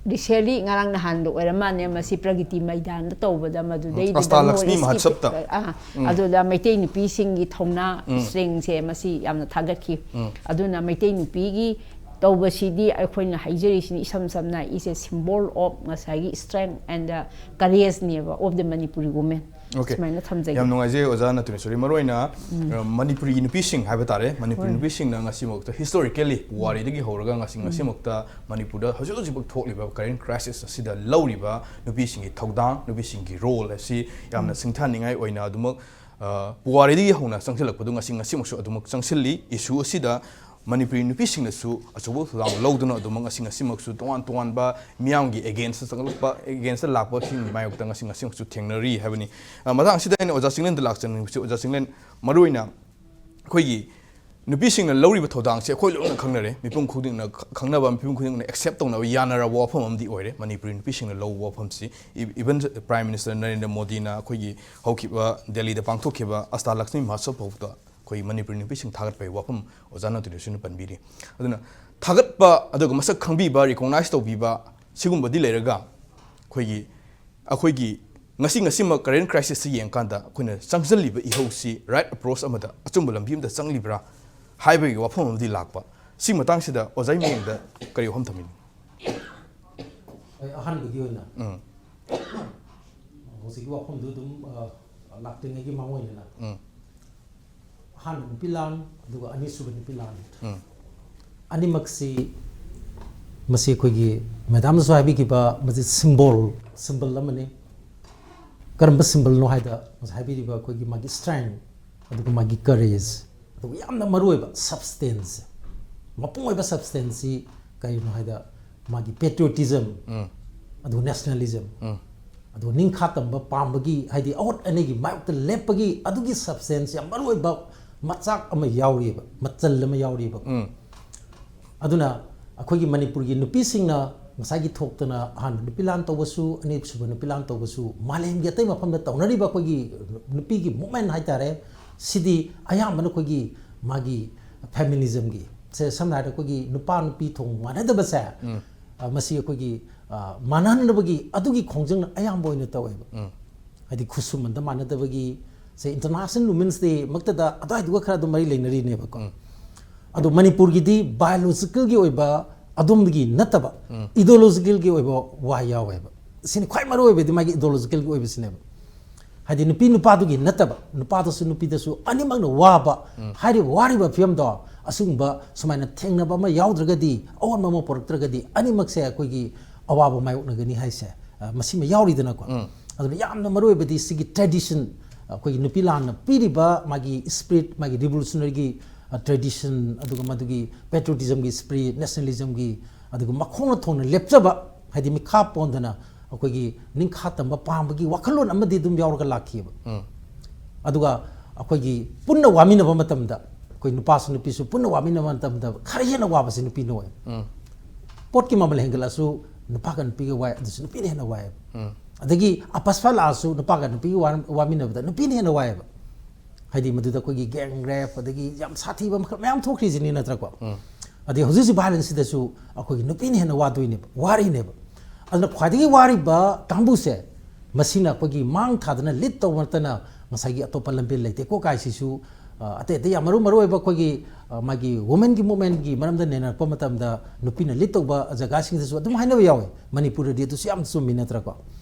ꯔꯤꯁꯦꯟꯂꯤ ꯉꯔꯥꯡ ꯅꯍꯥꯟꯗ ꯑꯣꯏꯔ ꯃꯥꯜꯂꯦ, ꯃꯁꯤ ꯄ꯭ꯔꯒꯇꯤ ꯃꯩꯗꯥꯟꯗ ꯇꯧꯕꯗ ꯃꯗꯨꯗꯩꯗꯨꯗ ꯑꯁꯇꯥꯂꯛꯁꯃꯤ ꯃꯣꯔꯤꯁꯀꯤ ꯃꯍꯠꯁꯕꯇ꯫ ꯑꯥ, ꯑꯗꯨꯗ ꯃꯩꯇꯩ ꯅꯨꯄꯤꯁꯤꯡꯒꯤ ꯊꯧꯅꯥ ꯏꯁꯇ꯭ꯔꯦꯡꯁꯦ ꯃꯁꯤ ꯌꯥꯝꯅ ꯊꯥꯒꯠꯈꯤ꯫ ꯑꯗꯨꯅ ꯃꯩꯇꯩ ꯅꯨꯄꯤꯒꯤ ꯇꯧꯕꯁꯤꯗꯤ ꯑꯩꯈꯣꯏꯅ ꯍꯥꯏꯖꯔꯤꯁꯤꯅꯤ, ꯏꯁꯝ ꯁꯝꯅ, is a symbol of ꯉꯁꯥꯏꯒꯤ strength and courage ꯅꯦꯕ of the Manipuri women꯫ Okay. ꯁꯨꯃꯥꯏꯅ ꯊꯝꯖꯒꯦ꯫ ꯌꯥꯝ ꯅꯨꯡꯉꯥꯏꯖꯩ ꯑꯣꯖꯥ ꯅꯇꯨꯅꯦꯁꯣꯔꯤ꯫ ꯃꯔꯨꯑꯣꯏꯅ ꯑ, ꯃꯅꯤꯄꯨꯔꯤ ꯅꯨꯄꯤꯁꯤꯡ ꯍꯥꯏꯕ ꯇꯥꯔꯦ, ꯃꯅꯤꯄꯨꯔꯤ ꯍꯣꯏ꯫ ꯅꯨꯄꯤꯁꯤꯡꯅ ꯉꯁꯤꯃꯛꯇ historically ꯄꯨꯋꯥꯔꯤꯗꯒꯤ ꯍꯧꯔꯒ ꯉꯁꯤ ꯉꯁꯤꯃꯛꯇ ꯃꯅꯤꯄꯨꯔꯗ ꯍꯧꯖꯤꯛ ꯍꯧꯖꯤꯛꯃꯛ ꯊꯣꯛꯂꯤꯕ current crisis ꯑꯁꯤꯗ ꯂꯧꯔꯤꯕ ꯅꯨꯄꯤꯁꯤꯡꯒꯤ ꯊꯧꯗꯥꯡ, ꯅꯨꯄꯤꯁꯤꯡꯒꯤ role ꯑꯁꯤ ꯌꯥꯝꯅ ꯁꯤꯡꯊꯥꯅꯤꯡꯉꯥꯏ ꯑꯣꯏꯅ ꯑꯗꯨꯃꯛ, ꯑ, ꯄꯨꯋꯥꯔꯤꯗꯒꯤ ꯍꯧꯅ ꯆꯪꯁꯤꯜꯂꯛꯄꯗꯨ ꯉꯁꯤ ꯉꯁꯤꯃꯛꯁꯨ ꯑꯗꯨꯃꯛ ꯆꯪꯁꯤꯜꯂꯤ꯫ Issue ꯑꯁꯤꯗ ꯃꯅꯤꯄꯨꯔꯤ ꯅꯨꯄꯤꯁꯤꯡꯅꯁꯨ ꯑꯆꯧꯕ ꯊꯧꯗꯥꯡ ꯂꯧꯗꯨꯅ ꯑꯗꯨꯃꯛ ꯉꯁꯤ ꯉꯁꯤꯃꯛꯁꯨ ꯇꯣꯉꯥꯟ ꯇꯣꯉꯥꯟꯕ ꯃꯤꯌꯥꯝꯒꯤ against ꯆꯪꯂꯛꯄ, against ꯂꯥꯛꯄꯁꯤꯡꯒꯤ ꯃꯥꯌꯣꯛꯇ ꯉꯁꯤ ꯉꯁꯤꯃꯛꯁꯨ ꯊꯦꯡꯅꯔꯤ ꯍꯥꯏꯕꯅꯤ꯫ ꯑ, ꯃꯇꯥꯡ ꯑꯁꯤꯗ ꯑꯩꯅ ꯑꯣꯖꯥ ꯆꯤꯡꯂꯦꯟꯗ ꯂꯥꯛꯆꯅꯤꯡꯕꯁꯤ, ꯑꯣꯖꯥ ꯆꯤꯡꯂꯦꯟ, ꯃꯔꯨꯑꯣꯏꯅ ꯑꯩꯈꯣꯏꯒꯤ ꯅꯨꯄꯤꯁꯤꯡꯅ ꯂꯧꯔꯤꯕ ꯊꯧꯗꯥꯡꯁꯦ ꯑꯩꯈꯣꯏ ꯂꯣꯏꯅ ꯈꯪꯅꯔꯦ, ꯃꯤꯄꯨꯝ ꯈꯨꯗꯤꯡꯅ ꯈ-, ꯈꯪꯅꯕ, ꯃꯤꯄꯨꯝ ꯈꯨꯗꯤꯡꯅ accept ꯇꯧꯅꯕ ꯌꯥꯅꯔꯕ ꯋꯥꯐꯝ ꯑꯃꯗꯤ ꯑꯣꯏꯔꯦ꯫ ꯃꯅꯤꯄꯨꯔꯤ ꯅꯨꯄꯤꯁꯤꯡꯅ ꯂꯧꯕ ꯋꯥꯐꯝꯁꯤ, E-, even Prime Minister Narendra ꯃꯣꯗꯤꯅ ꯑꯩꯈꯣꯏꯒꯤ ꯍꯧꯈꯤꯕ ꯗꯦꯜꯂꯤꯗ ꯄꯥꯡꯊꯣꯛꯈꯤꯕ ꯑꯁ꯭ꯇꯥ ꯂꯛꯁꯃꯤ ꯃꯍꯣꯠꯁꯕ ꯐꯥꯎꯕꯗ ꯑꯩꯈꯣꯏ ꯃꯅꯤꯄꯨꯔꯤ ꯅꯨꯄꯤꯁꯤꯡ ꯊꯥꯒꯠꯄꯒꯤ ꯋꯥꯐꯝ ꯑꯣꯖꯥ ꯅꯇꯨꯅꯦꯁꯣꯔꯤꯅ ꯄꯟꯕꯤꯔꯤ꯫ ꯑꯗꯨꯅ ꯊꯥꯒꯠꯄ ꯑꯗꯨꯒ ꯃꯁꯛ ꯈꯪꯕꯤꯕ, recognize ꯇꯧꯕꯤꯕ ꯁꯤꯒꯨꯝꯕꯗꯤ ꯂꯩꯔꯒ, ꯑꯩꯈꯣꯏꯒꯤ, ꯑꯩꯈꯣꯏꯒꯤ ꯉꯁꯤ ꯉꯁꯤꯃꯛ current crisis ꯁꯤ ꯌꯦꯡꯀꯥꯟꯗ ꯑꯩꯈꯣꯏꯅ ꯆꯪꯁꯤꯜꯂꯤꯕ ꯏꯍꯧꯁꯤ right approach ꯑꯃꯗ, ꯑꯆꯨꯝꯕ ꯂꯝꯕꯤ ꯑꯃꯗ ꯆꯪꯂꯤꯕ꯭ꯔꯥ ꯍꯥꯏꯕꯒꯤ ꯋꯥꯐꯝ ꯑꯃꯗꯤ ꯂꯥꯛꯄ꯫ ꯁꯤ ꯃꯇꯥꯡꯁꯤꯗ ꯑꯣꯖꯥꯒꯤ ꯃꯤꯠꯌꯦꯡꯗ ꯀꯔꯤ ꯋꯥꯐꯝ ꯊꯝꯕꯤꯅꯤ? ꯑꯩ ꯑꯍꯥꯟꯕꯒꯤ ꯑꯣꯏꯅ ꯎꯝ꯫ ꯍꯧꯖꯤꯛꯀꯤ ꯋꯥꯐꯝꯗꯨ ꯑꯗꯨꯝ, ꯑ, ꯂꯥꯛꯇ꯭ꯔꯤꯉꯩꯒꯤ ꯃꯥꯡꯑꯣꯏꯅꯅ ꯎꯝ꯫ ꯑꯍꯥꯟꯕ ꯅꯨꯄꯤ ꯂꯥꯟ ꯑꯗꯨꯒ ꯑꯅꯤꯁꯨꯕ ꯅꯨꯄꯤ ꯂꯥꯟ ꯎꯝ꯫ ꯑꯅꯤꯃꯛꯁꯤ, ꯃꯁꯤ ꯑꯩꯈꯣꯏꯒꯤ ꯃꯦꯗꯥꯝꯅꯁꯨ ꯍꯥꯏꯕꯤꯈꯤꯕ, ꯃꯁꯤ symbol, symbol ꯑꯃꯅꯤ꯫ ꯀꯔꯝꯕ symbol ꯅꯣ ꯍꯥꯏꯗ ꯉꯁꯥꯏ ꯍꯥꯏꯕꯤꯔꯤꯕ ꯑꯩꯈꯣꯏꯒꯤ ꯃꯥꯒꯤ strength ꯑꯗꯨꯒ ꯃꯥꯒꯤ courage, ꯑꯗꯨꯒ ꯌꯥꯝꯅ ꯃꯔꯨꯑꯣꯏꯕ substance, ꯃꯄꯨꯡ ꯑꯣꯏꯕ substance ꯁꯤ ꯀꯔꯤꯅꯣ ꯍꯥꯏꯗ ꯃꯥꯒꯤ patriotism, ꯎꯝ꯫ ꯑꯗꯨꯒ nationalism, ꯎꯝ꯫ ꯑꯗꯨꯒ ꯅꯤꯡꯈꯥ ꯇꯝꯕ ꯄꯥꯝꯕꯒꯤ, ꯍꯥꯏꯗꯤ ꯑꯋꯥꯠ ꯑꯅꯩꯒꯤ ꯃꯥꯌꯣꯛꯇ ꯂꯦꯞꯄꯒꯤ ꯑꯗꯨꯒꯤ substance ꯌꯥꯝ ꯃꯔꯨꯑꯣꯏꯕ ꯃꯆꯥꯛ ꯑꯃ ꯌꯥꯎꯔꯤꯑꯕ, ꯃꯆꯜ ꯑꯃ ꯌꯥꯎꯔꯤꯑꯕ꯫ ꯎꯝ꯫ ꯑꯗꯨꯅ ꯑꯩꯈꯣꯏꯒꯤ ꯃꯅꯤꯄꯨꯔꯒꯤ ꯅꯨꯄꯤꯁꯤꯡꯅ ꯉꯁꯥꯏꯒꯤ ꯊꯣꯛꯇꯅ ꯑꯍꯥꯟꯕ ꯅꯨꯄꯤ ꯂꯥꯟ ꯇꯧꯕꯁꯨ, ꯑꯅꯤꯁꯨꯕ ꯅꯨꯄꯤ ꯂꯥꯟ ꯇꯧꯕꯁꯨ, ꯃꯥꯂꯦꯝꯒꯤ ꯑꯇꯩ ꯃꯐꯝꯗ ꯇꯧꯅꯔꯤꯕ ꯑꯩꯈꯣꯏꯒꯤ ꯅꯨꯄꯤꯒꯤ movement ꯍꯥꯏꯇꯥꯔꯦ, ꯁꯤꯗꯤ ꯑꯌꯥꯝꯕꯅ ꯑꯩꯈꯣꯏꯒꯤ ꯃꯥꯒꯤ feminism ꯒꯤ, ꯁꯦ ꯁꯝꯅ ꯍꯥꯏꯔꯕꯗ ꯑꯩꯈꯣꯏꯒꯤ ꯅꯨꯄꯥ ꯅꯨꯄꯤ ꯊꯣꯡ ꯃꯥꯟꯅꯗꯕꯁꯦ, ꯎꯝ꯫ ꯑ, ꯃꯁꯤ ꯑꯩꯈꯣꯏꯒꯤ, ꯑ, ꯃꯥꯟꯅꯍꯟꯅꯕꯒꯤ ꯑꯗꯨꯒꯤ ꯈꯣꯡꯖꯪꯅ ꯑꯌꯥꯝꯕ ꯑꯣꯏꯅ ꯇꯧꯋꯦꯕ꯫ ꯎꯝ꯫ ꯍꯥꯏꯗꯤ ꯈꯨꯠꯁꯨꯃꯟꯗ ꯃꯥꯟꯅꯗꯕꯒꯤ, ꯁꯦ International Women's Day ꯃꯛꯇꯗ ꯑꯗꯨꯋꯥꯏꯗꯨꯒ ꯈꯔ ꯑꯗꯨꯝ ꯃꯔꯤ ꯂꯩꯅꯔꯤꯅꯦꯕꯀꯣ꯫ ꯎꯝ꯫ ꯑꯗꯣ ꯃꯅꯤꯄꯨꯔꯒꯤꯗꯤ ꯕꯥꯏꯑꯣꯂꯣꯖꯤꯀꯦꯜꯒꯤ ꯑꯣꯏꯕ ꯑꯗꯣꯝꯗꯒꯤ ꯅꯠꯇꯕ, ꯏꯗꯣꯂꯣꯖꯤꯀꯦꯜꯒꯤ ꯑꯣꯏꯕ ꯋꯥ ꯌꯥꯎꯋꯦꯕ꯫ ꯁꯤꯅꯤ ꯈ꯭ꯋꯥꯏ ꯃꯔꯨ ꯑꯣꯏꯕꯗꯤ, ꯃꯥꯒꯤ ꯏꯗꯣꯂꯣꯖꯤꯀꯦꯜꯒꯤ ꯑꯣꯏꯕꯁꯤꯅꯦꯕ꯫ ꯍꯥꯏꯗꯤ ꯅꯨꯄꯤ ꯅꯨꯄꯥꯗꯨꯒꯤ ꯅꯠꯇꯕ, ꯅꯨꯄꯥꯗꯁꯨ ꯅꯨꯄꯤꯗꯁꯨ ꯑꯅꯤꯃꯛꯅ ꯋꯥꯕ, ꯍꯥꯏꯔꯤꯕ ꯋꯥꯔꯤꯕ ꯐꯤꯕꯝꯗꯣ, ꯑꯁꯤꯒꯨꯝꯕ ꯁꯨꯃꯥꯏꯅ ꯊꯦꯡꯅꯕ ꯑꯃ ꯌꯥꯎꯗ꯭ꯔꯒꯗꯤ, ꯑꯑꯣꯟꯕ ꯑꯃ ꯄꯨꯔꯛꯇ꯭ꯔꯒꯗꯤ, ꯑꯅꯤꯃꯛꯁꯦ ꯑꯩꯈꯣꯏꯒꯤ ꯑꯋꯥꯕ ꯃꯥꯌꯣꯛꯅꯒꯅꯤ ꯍꯥꯏꯁꯦ, ꯑ, ꯃꯁꯤꯃ ꯌꯥꯎꯔꯤꯗꯅꯀꯣ꯫ ꯑꯗꯨꯅ ꯌꯥꯝꯅ ꯃꯔꯨ ꯑꯣꯏꯕꯗꯤ ꯁꯤꯒꯤ ꯇ꯭ꯔꯦꯗꯤꯁꯟ, ꯑꯩꯈꯣꯏꯒꯤ ꯅꯨꯄꯤ ꯂꯥꯟꯅ ꯄꯤꯔꯤꯕ ꯃꯥꯒꯤ ꯁ꯭ꯄꯤꯔꯤꯠ, ꯃꯥꯒꯤ ꯔꯤꯚꯣꯂꯨꯁꯅꯔꯤꯒꯤ, ꯑ, ꯇ꯭ꯔꯦꯗꯤꯁꯟ, ꯑꯗꯨꯒ ꯃꯗꯨꯒꯤ ꯄꯦꯇ꯭ꯔꯤꯌꯣꯇꯤꯖꯝꯒꯤ ꯁ꯭ꯄꯤꯔꯤꯠ, ꯅꯦꯁꯅꯦꯂꯤꯖꯝꯒꯤ, ꯑꯗꯨꯒ ꯃꯈꯣꯡꯅ ꯊꯣꯡꯅ ꯂꯦꯞꯆꯕ, ꯍꯥꯏꯗꯤ ꯃꯤꯈꯥ ꯄꯣꯟꯗꯅ ꯑꯩꯈꯣꯏꯒꯤ ꯅꯤꯡꯈꯥ ꯇꯝꯕ ꯄꯥꯝꯕꯒꯤ ꯋꯥꯈꯜꯂꯣꯟ ꯑꯃꯗꯤ ꯑꯗꯨꯝ ꯌꯥꯎꯔꯒ ꯂꯥꯛꯈꯤꯑꯕ꯫ ꯑꯗꯨꯒ ꯑꯩꯈꯣꯏꯒꯤ ꯄꯨꯟꯅ ꯋꯥꯃꯤꯟꯅꯕ ꯃꯇꯝꯗ, ꯑꯩꯈꯣꯏ ꯅꯨꯄꯥꯁꯨ ꯅꯨꯄꯤꯁꯨ ꯄꯨꯟꯅ ꯋꯥꯃꯤꯟꯅꯕ ꯃꯇꯝꯗ ꯈꯔ ꯍꯦꯟꯅ ꯋꯥꯕꯁꯤ ꯅꯨꯄꯤꯅ ꯑꯣꯏ꯫ ꯄꯣꯠꯀꯤ ꯃꯃꯜ ꯍꯦꯟꯒꯠꯂꯁꯨ ꯅꯨꯄꯥꯒ ꯅꯨꯄꯤꯒ ꯋꯥꯏ, ꯑꯗꯨꯁꯨ ꯅꯨꯄꯤꯅ ꯍꯦꯟꯅ ꯋꯥꯏꯑꯦꯕ꯫ ꯑꯗꯒꯤ ꯑꯄꯁꯄ ꯂꯥꯛꯑꯁꯨ ꯅꯨꯄꯥꯒ ꯅꯨꯄꯤꯒ ꯋꯥ-, ꯋꯥꯃꯤꯟꯅꯕꯗ ꯅꯨꯄꯤꯅ ꯍꯦꯟꯅ ꯋꯥꯏꯑꯦꯕ꯫ ꯍꯥꯏꯗꯤ ꯃꯗꯨꯗ ꯑꯩꯈꯣꯏꯒꯤ ꯒꯦꯡ ꯔꯦꯞ, ꯑꯗꯒꯤ ꯌꯥꯝ ꯁꯥꯊꯤꯕ ꯃꯈꯜ ꯃꯌꯥꯝ ꯊꯣꯛꯈ꯭ꯔꯤꯁꯤꯅꯤ, ꯅꯠꯇ꯭ꯔꯀꯣ? ꯑꯗꯩ ꯍꯧꯖꯤꯛ ꯍꯧꯖꯤꯛ ꯚꯥꯏꯑꯣꯂꯦꯟꯁꯁꯤꯗꯁꯨ ꯑꯩꯈꯣꯏꯒꯤ ꯅꯨꯄꯤꯅ ꯍꯦꯟꯅ ꯋꯥꯗꯣꯏꯅꯦꯕ, ꯋꯥꯔꯤꯅꯦꯕ꯫ ꯑꯗꯨꯅ ꯈ꯭ꯋꯥꯏꯗꯒꯤ ꯋꯥꯔꯤꯕ ꯀꯥꯡꯕꯨꯁꯦ, ꯃꯁꯤꯅ ꯑꯩꯈꯣꯏꯒꯤ ꯃꯥꯡ ꯊꯥꯗꯅ ꯂꯤꯗ ꯇꯧꯕ ꯅꯠꯇꯅ ꯉꯁꯥꯏꯒꯤ ꯑꯇꯣꯞꯄ ꯂꯝꯕꯦꯜ ꯂꯩꯇꯦꯀꯣ ꯀꯥꯏꯁꯤꯁꯨ, ꯑ, ꯑꯇꯩ ꯑꯇꯩ ꯌꯥꯝ ꯃꯔꯨ ꯃꯔꯨ ꯑꯣꯏꯕ ꯑꯩꯈꯣꯏꯒꯤ, ꯑ, ꯃꯥꯒꯤ ꯋꯨꯃꯦꯟꯒꯤ ꯃꯨꯞꯃꯦꯟꯒꯤ ꯃꯔꯝꯗ ꯅꯩꯅꯔꯛꯄ ꯃꯇꯝꯗ ꯅꯨꯄꯤꯅ ꯂꯤꯗ ꯇꯧꯕ ꯖꯒꯥꯁꯤꯡꯗꯁꯨ ꯑꯗꯨꯝ ꯍꯥꯏꯅꯕ ꯌꯥꯎꯋꯦ꯫ ꯃꯅꯤꯄꯨꯔꯗꯗꯤ ꯑꯗꯨꯁꯨ ꯌꯥꯝ ꯆꯨꯝꯃꯤ, ꯅꯠꯇ꯭ꯔꯀꯣ?